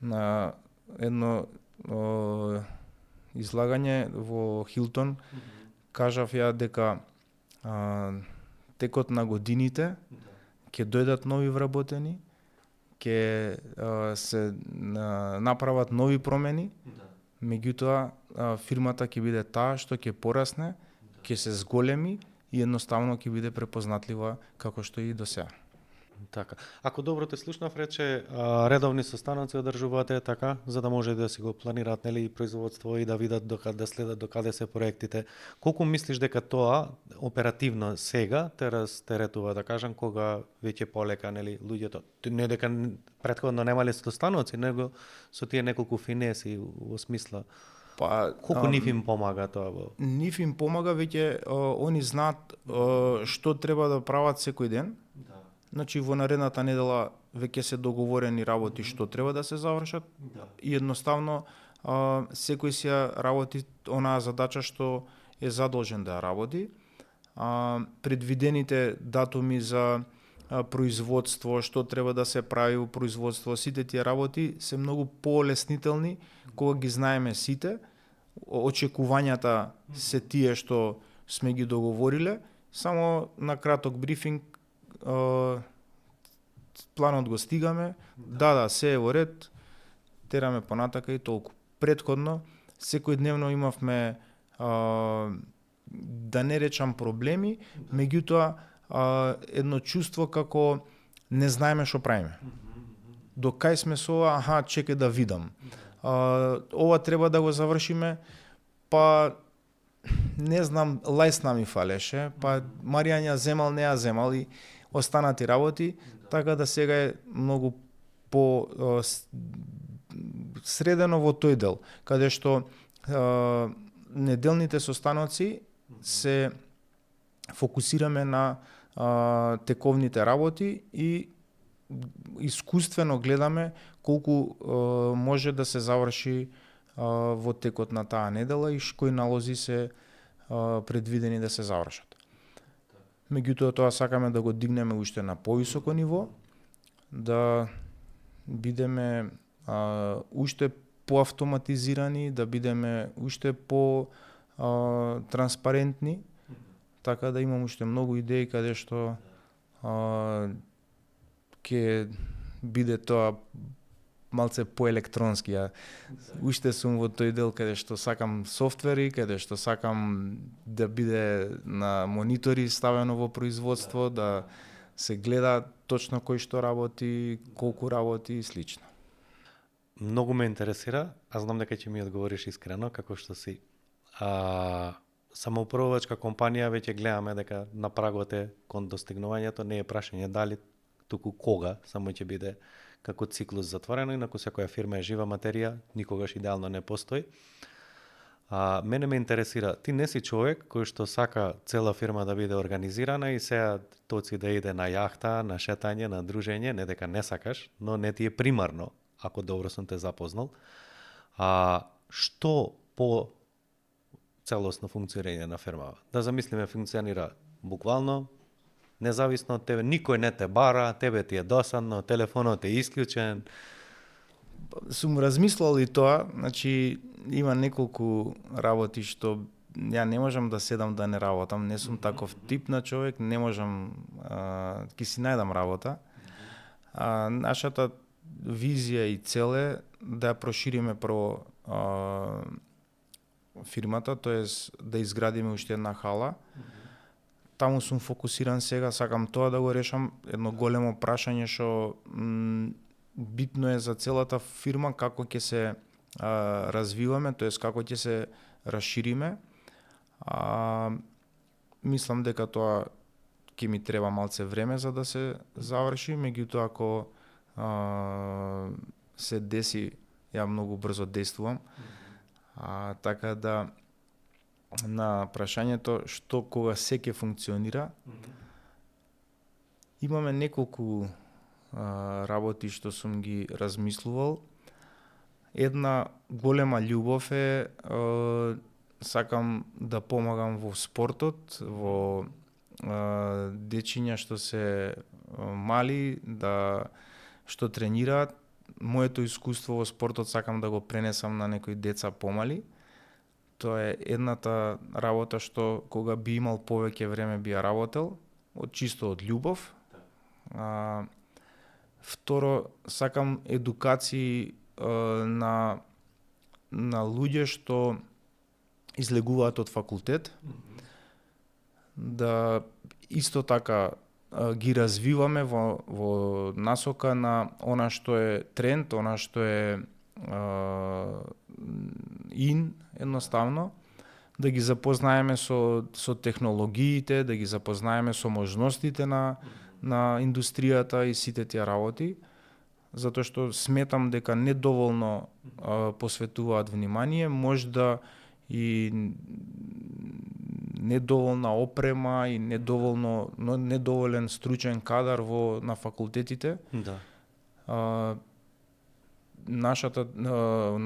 На едно излагање во Хилтон кажав ја дека текот на годините ќе дојдат нови вработени, ќе се направат нови промени, меѓутоа фирмата ќе биде таа што ќе порасне, ќе се зголеми и едноставно ќе биде препознатлива како што и до сега. Така. Ако добро те слушнав, рече редовни состаноци одржувате така, за да може да си го планираат нели производство и да видат да следат докаде се проектите. Колку мислиш дека тоа оперативно сега те растеретува, да кажам, кога веќе полека нели луѓето, не дека претходно немале состаноци, него со тие неколку финеси во смисла колку нив им помага тоа? Нив им помага веќе они знаат што треба да прават секој ден. Значи во наредната недела веќе се договорени работи што треба да се завршат и едноставно секој си работи онаа задача што е задолжен да ја работи. Предвидените датуми за производство, што треба да се прави во производство, сите тие работи се многу полеснителни кога ги знаеме сите. Очекувањата се тие што сме ги договориле, само на краток брифинг планот го стигаме, да, се е во ред, тераме понатака и толку. Претходно, секојдневно имавме, да не речам проблеми, меѓутоа едно чувство како не знаеме што правиме. До кај сме со ова, чекај да видам. Ова треба да го завршиме, па не знам, лајсна ми фалеше, па Маријан ја земал, не ја земал и останати работи, така да сега е многу по средено во тој дел, каде што неделните состаноци се фокусираме на тековните работи и искуствено гледаме колку може да се заврши во текот на таа недела и кои налози се предвидени да се завршат. Меѓутоа тоа сакаме да го дигнеме уште на повисоко ниво, да бидеме уште поавтоматизирани, да бидеме уште по транспарентни, така да имам уште многу идеи каде што ќе биде тоа малце поелектронски. Уште сум во тој дел каде што сакам софтвери, каде што сакам да биде на монитори ставено во производство, да се гледа точно кој што работи, колку работи и слично. Многу ме интересира, а знам дека ќе ми одговориш искрено, како што си самоуправувачка компанија, веќе гледаме дека на прагот е кон достигнувањето, не е прашање дали, туку кога, само ќе биде како циклус затворено, инаку секоја фирма е жива материја, никогаш идеално не постои. Мене ме интересира, ти не си човек кој што сака цела фирма да биде организирана и сега Тоци да иде на јахта, на шетање, на дружење, не дека не сакаш, но не ти е примарно, ако добро сум те запознал. Што по целосно функционирање на фирмава? Да замислиме, функционира буквално, независно од тебе, никој не те бара, тебе ти е досадно, телефонот е исклучен. Сум размислувал и тоа, значи има неколку работи што ја не можам да седам да не работам, не сум таков тип на човек, не можам, ќе си најдам работа. Нашата визија и цел е да прошириме прво фирмата, тоест да изградиме уште една хала. Таму сум фокусиран сега, сакам тоа да го решам. Едно големо прашање што битно е за целата фирма, како ќе се развиваме, тоест како ќе се расшириме. Мислам дека тоа ќе ми треба малце време за да се заврши, меѓутоа ако се деси, ја многу брзо действувам. Така да на прашањето што кога се ќе функционира, имаме неколку работи што сум ги размислувал. Една голема љубов е сакам да помагам во спортот, во дечиња што се мали, што тренираат. Моето искуство во спортот сакам да го пренесам на некои деца помали. Тоа е едната работа што кога би имал повеќе време би ја работел, чисто од љубов. Второ, сакам едукации на луѓе што излегуваат од факултет, да исто така ги развиваме во насока на она што е тренд, она што е едноставно, да ги запознаеме со технологиите, да ги запознаеме со можностите на индустријата и сите тие работи, затоа што сметам дека недоволно посветуваат внимание, можда и недоволна опрема и недоволен стручен кадар на факултетите. Да. Нашата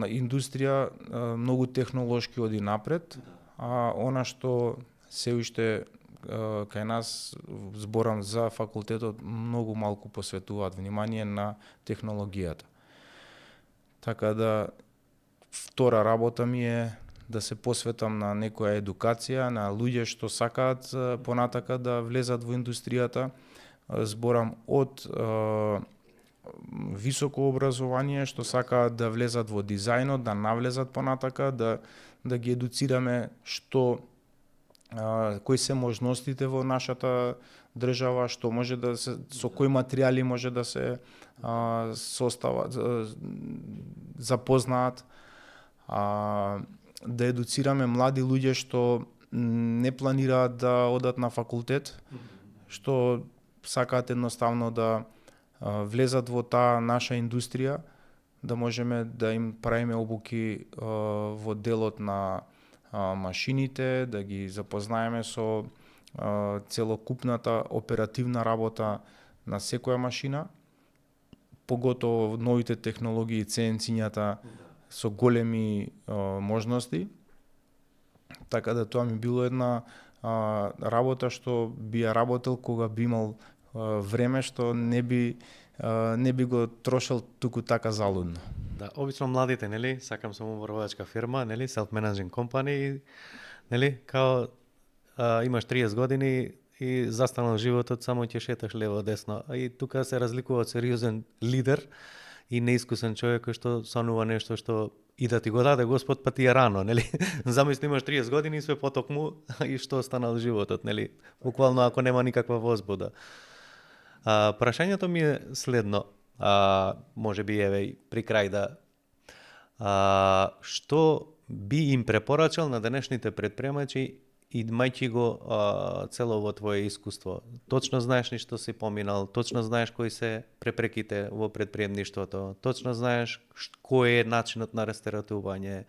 индустрија многу технолошки оди напред, а она што се уште кај нас, зборам за факултетот, многу малку посветуваат внимание на технологијата. Така да, втора работа ми е да се посветам на некоја едукација, на луѓе што сакаат понатака да влезат во индустријата. Зборам од високо образование што сакаат да влезат во дизајнот, да навлезат понатака, да ги едуцираме кои се можностите во нашата држава, што може да се, со кои материјали може да се состават, запознаат, да едуцираме млади луѓе што не планираат да одат на факултет, што сакаат едноставно да влезат во таа наша индустрија, да можеме да им правиме обуки во делот на машините, да ги запознаеме со целокупната оперативна работа на секоја машина, поготово новите технологии, CNC-њата со големи можности. Така да тоа ми било една работа што би ја работел кога би имал време, што не би го трошел туку така залудно. Да, обично младите, нели, сакам самообработачка фирма, нели, self-managing company, нели, као имаш 30 години и застанал животот, само ќе шеташ лево десно. И тука се разликува од сериозен лидер и неискусен човек кој што санува нешто што и да ти го даде Господ, па ти е рано, нели? Замисли имаш 30 години и све потокму и што останал животот, нели? Буквално ако нема никаква возбуда. Прашањето ми е следно. Може би еве при крај да што би им препорачал на денешните предприемачи имајќи го цело твое искуство? Точно знаеш ни што си поминал, точно знаеш кои се препреките во предприемништвото, точно знаеш кој е начинот на растаратување.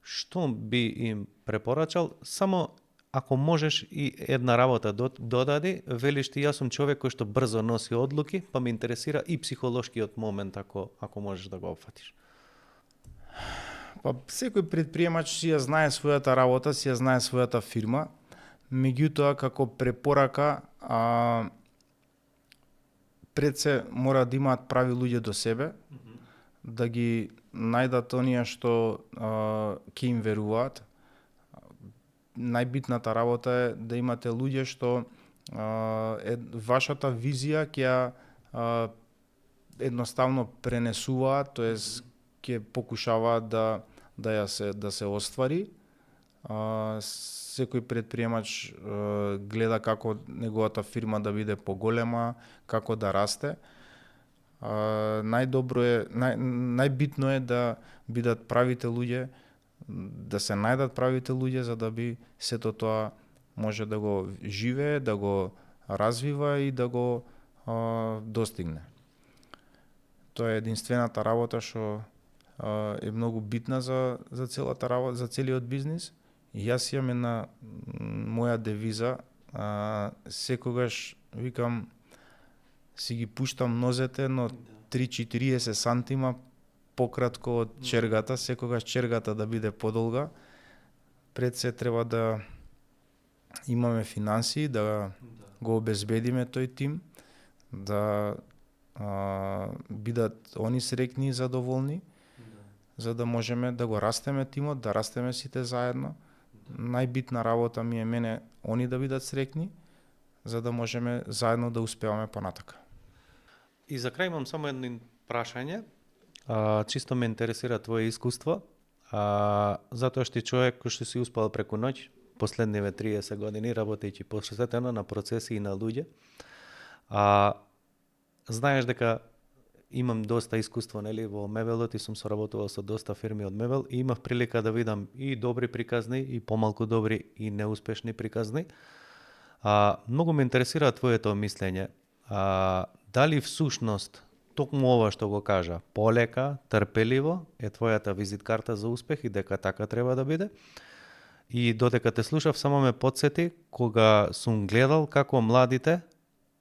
Што би им препорачал? Само ако можеш и една работа додади, велиш ти јас сум човек кој што брзо носи одлуки, па ме интересира и психолошкиот момент ако можеш да го опфатиш. Па секој предприемач си ја знае својата работа, си ја знае својата фирма, меѓутоа како препорака пред се мора да имаат прави луѓе до себе, да ги најдат оние што ќе им веруваат. Најбитната работа е да имате луѓе што вашата визија ќе едноставно пренесуваат, тоест ќе покушаваат да се оствари. Секој предприемач гледа како неговата фирма да биде поголема, како да расте. Најбитно е да бидат правите луѓе, да се најдат правите луѓе за да би сето тоа може да го живее, да го развива и да го достигне. Тоа е единствената работа што е многу битна за целата работа, за целиот бизнис. И јас имам една моја девиза, секогаш викам си ги пуштам нозете, но 3-40 сантима пократко од чергата, секогаш чергата да биде подолга. Пред се треба да имаме финансии, да го обезбедиме тој тим, да бидат они среќни и задоволни, за да можеме да го растеме тимот, да растеме сите заедно. Најбитна работа ми е мене они да бидат среќни, за да можеме заедно да успеваме понатака. И за крај имам само едно прашање. Чисто ме интересира твое искуство, затоа што човек кој што си успел преку ноќ, последниве 30 години, работејќи посветено на процеси и на луѓе, знаеш дека имам доста искуство, нели, во мебелот и сум соработувал со доста фирми од мебел и имав прилика да видам и добри приказни и помалку добри и неуспешни приказни. Многу ме интересира твоето мислење. Дали всушност токму ова што го кажа, полека, трпеливо е твојата визиткарта за успех и дека така треба да биде? И додека те слушав, само ме потсети кога сум гледал како младите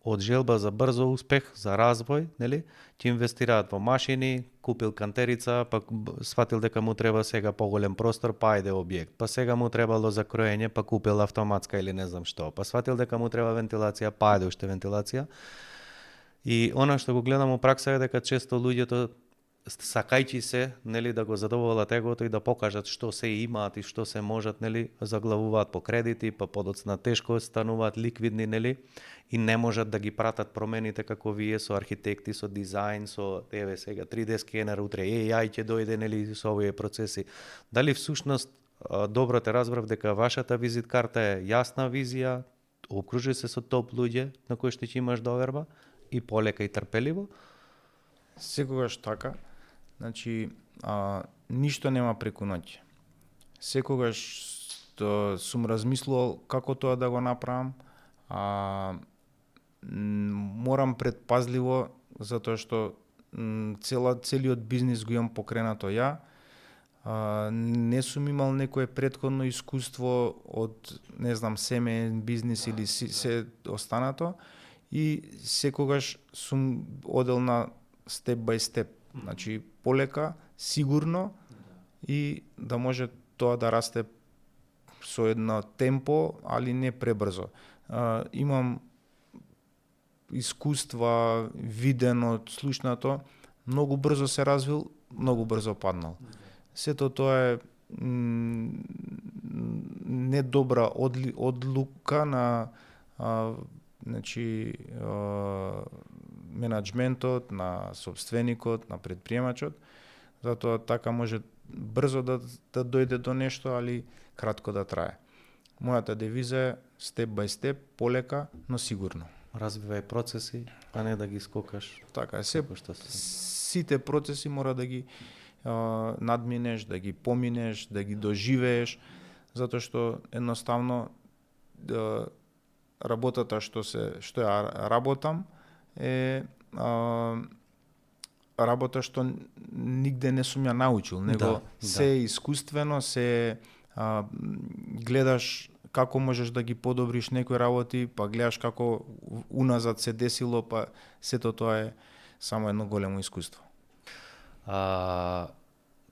од желба за брзо успех, за развој, нели, ќе инвестираат во машини, купил кантерица, па сватил дека му треба сега поголем простор, па ајде објект. Па сега му требало за кроење, па купил автоматска или не знам што. Па сватил дека му треба вентилација, па ајде уште вентилација. И она што го гледам во пракса е дека често луѓето сакајќи се, нели, да го задоволат егото и да покажат што се имаат и што се можат, нели, заглавуваат по кредити, па подоцна тешко стануваат ликвидни, нели, и не можат да ги пратат промените како вие со архитекти, со дизајн, со еве сега 3D скенер, утре AI ќе дојде, нели, со овие процеси. Дали всушност добро те разбрав дека вашата визит карта е јасна визија, окружи се со топ луѓе на кои што ќе имаш доверба и полека и трпеливо? Секогаш така. Значи, ништо нема преку ноќ. Секогаш сум размислувал како тоа да го направам, морам предпазливо, затоа што целиот бизнис го имам покренато ја. Не сум имал некое претходно искуство од, не знам, семеен бизнис или се останато и секогаш сум одел на степ бај степ. Значи, полека, сигурно и да може тоа да расте со едно темпо, али не пребрзо. Имам искуства, видено, слушнато, многу брзо се развил, многу брзо паднал. Сето тоа е недобра одлука на значи менаџментот, на собственикот, на предприемачот, затоа така може брзо да дојде до нешто, али кратко да трае. Мојата девиза е степ бај степ, полека, но сигурно. Развивај процеси, а не да ги скокаш. Така е, што сите процеси мора да ги надминеш, да ги поминеш, да ги доживееш, затоа што едноставно работата што ја работам е работа што нигде не сум ја научил, него се е искуствено, се гледаш како можеш да ги подобриш некои работи, па гледаш како уназад се десило, па сето тоа е само едно големо искуство.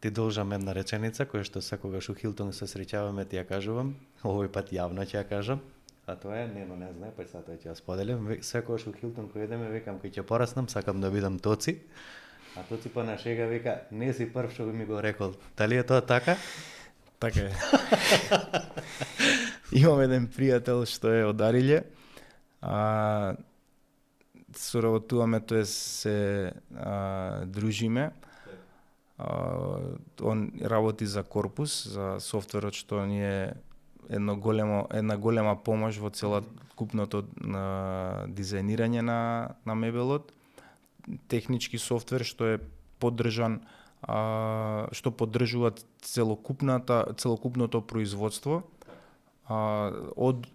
Ти должам една реченица која што секогаш у Хилтон се среќаваме, ти ја кажувам, овој пат јавно ќе ја кажам. А тоа е, не знае, па сега ќе ја споделам. Секогаш у Хилтон кој едеме, викам кога ќе пораснам, сакам да бидам Тоци. А Тоци па на шега вика, не си прв што ми го рекол. Дали е тоа така? Така е. Имам еден пријател што е од Арилје. Соработуваме, тоа се дружиме. Он работи за Корпус, за софтверот што ни е една голема помош во целокупното дизајнирање на мебелот. Технички софтвер што е поддржан, што поддржува целокупното производство, од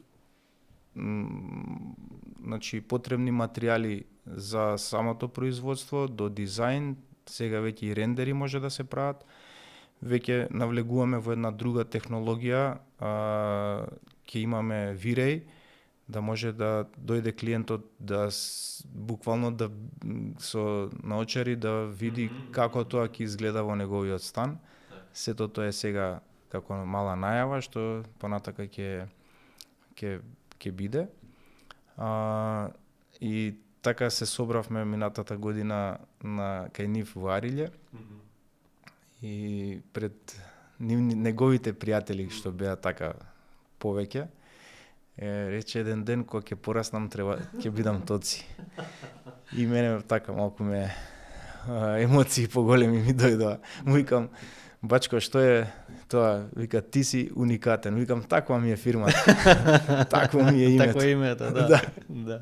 значи потребни материјали за самото производство до дизајн, сега веќе и рендери може да се прават. Веќе навлегуваме во една друга технологија, ќе имаме V-Ray, да може да дојде клиентот да буквално да со наочари да види како тоа ќе изгледа во неговиот стан. Сето тоа е сега како мала најава што понатака ќе биде. И така се собравме минатата година на кај нив во Арилје. И пред неговите пријатели што беа така повеќе, рече еден ден кога ќе пораснам ќе бидам Тоци. И мене така малку емоции поголеми ми дојдоа. Му викам, бачко, што е тоа? Вика, ти си уникатен. Викам, таква ми е фирмата. Такво ми е името. Такво е името, да.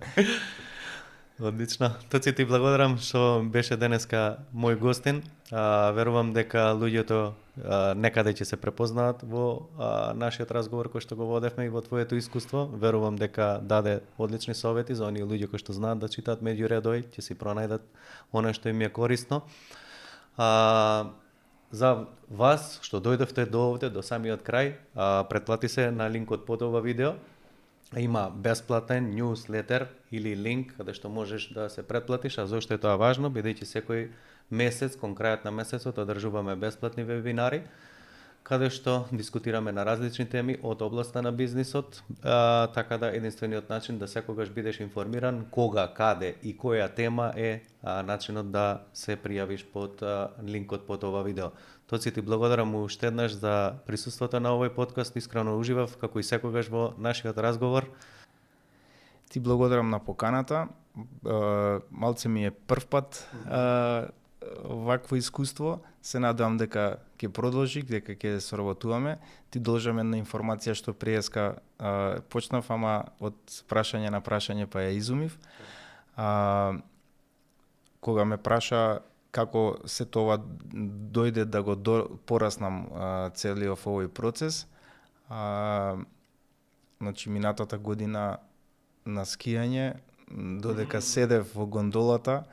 Одлично. Тоци, ти благодарам што беше денеска мој гостин. Верувам дека луѓето некаде ќе се препознаат во нашиот разговор кој што го водевме и во твоето искуство. Верувам дека даде одлични совети за оние луѓе кои што знаат да читаат меѓу редови, ќе си пронајдат она што им е корисно. За вас што дојдовте до овде, до самиот крај, претплати се на линкот под ова видео. Има бесплатен newsletter или линк каде што можеш да се претплатиш, а зошто е тоа важно, бидејќи секој месец, кон крајот на месецот, одржуваме бесплатни вебинари, каде што дискутираме на различни теми од областа на бизнисот, така да единствениот начин да секогаш бидеш информиран кога, каде и која тема е начинот да се пријавиш под линкот под ова видео. Тоци, ти благодарам уште еднаш за присуството на овој подкаст, искрено уживав како и секогаш во нашиот разговор. Ти благодарам на поканата. Малце ми е прв пат вакво искуство. Се надевам дека ќе продолжи, дека ќе соработуваме. Ти должам една информација што преска почнав, ама од прашање на прашање па ја изумив. Кога ме праша како се тоа дојде да го пораснам целиот овој процес, значи минатата година на скијање, додека седев во гондолата,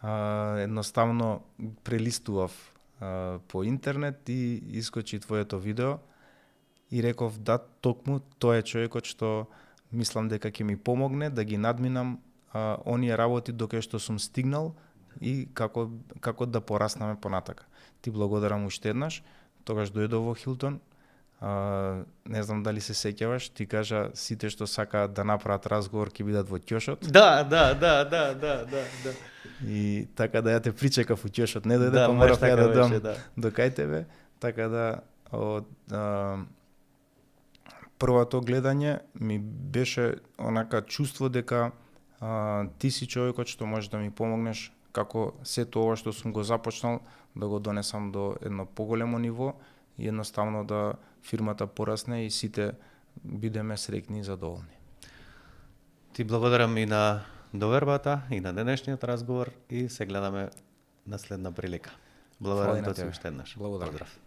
едноставно прелистував по интернет и искочи твоето видео и реков да, токму тој е човекот што мислам дека ќе ми помогне да ги надминам оние работи докај што сум стигнал и како да пораснаме понатака. Ти благодарам уште еднаш. Тогаш дојдов во Хилтон. Не знам дали се сеќаваш, ти кажа сите што сакаат да направат разговор ќе бидат во ќошот. Да. И така да ја те причекав во ќошот, не дојде, Да, па морав ја да беше, дам до кај тебе, така да од првото гледање ми беше онака чувство дека ти си човекот што може да ми помогнеш како сето ова што сум го започнал да го донесам до едно поголемо ниво и едноставно да фирмата порасне и сите бидеме среќни и задоволни. Ти благодарам и на довербата и на денешниот разговор и се гледаме на следна прилика. Благодарам ти уште еднаш. Благодарам. Поздрав.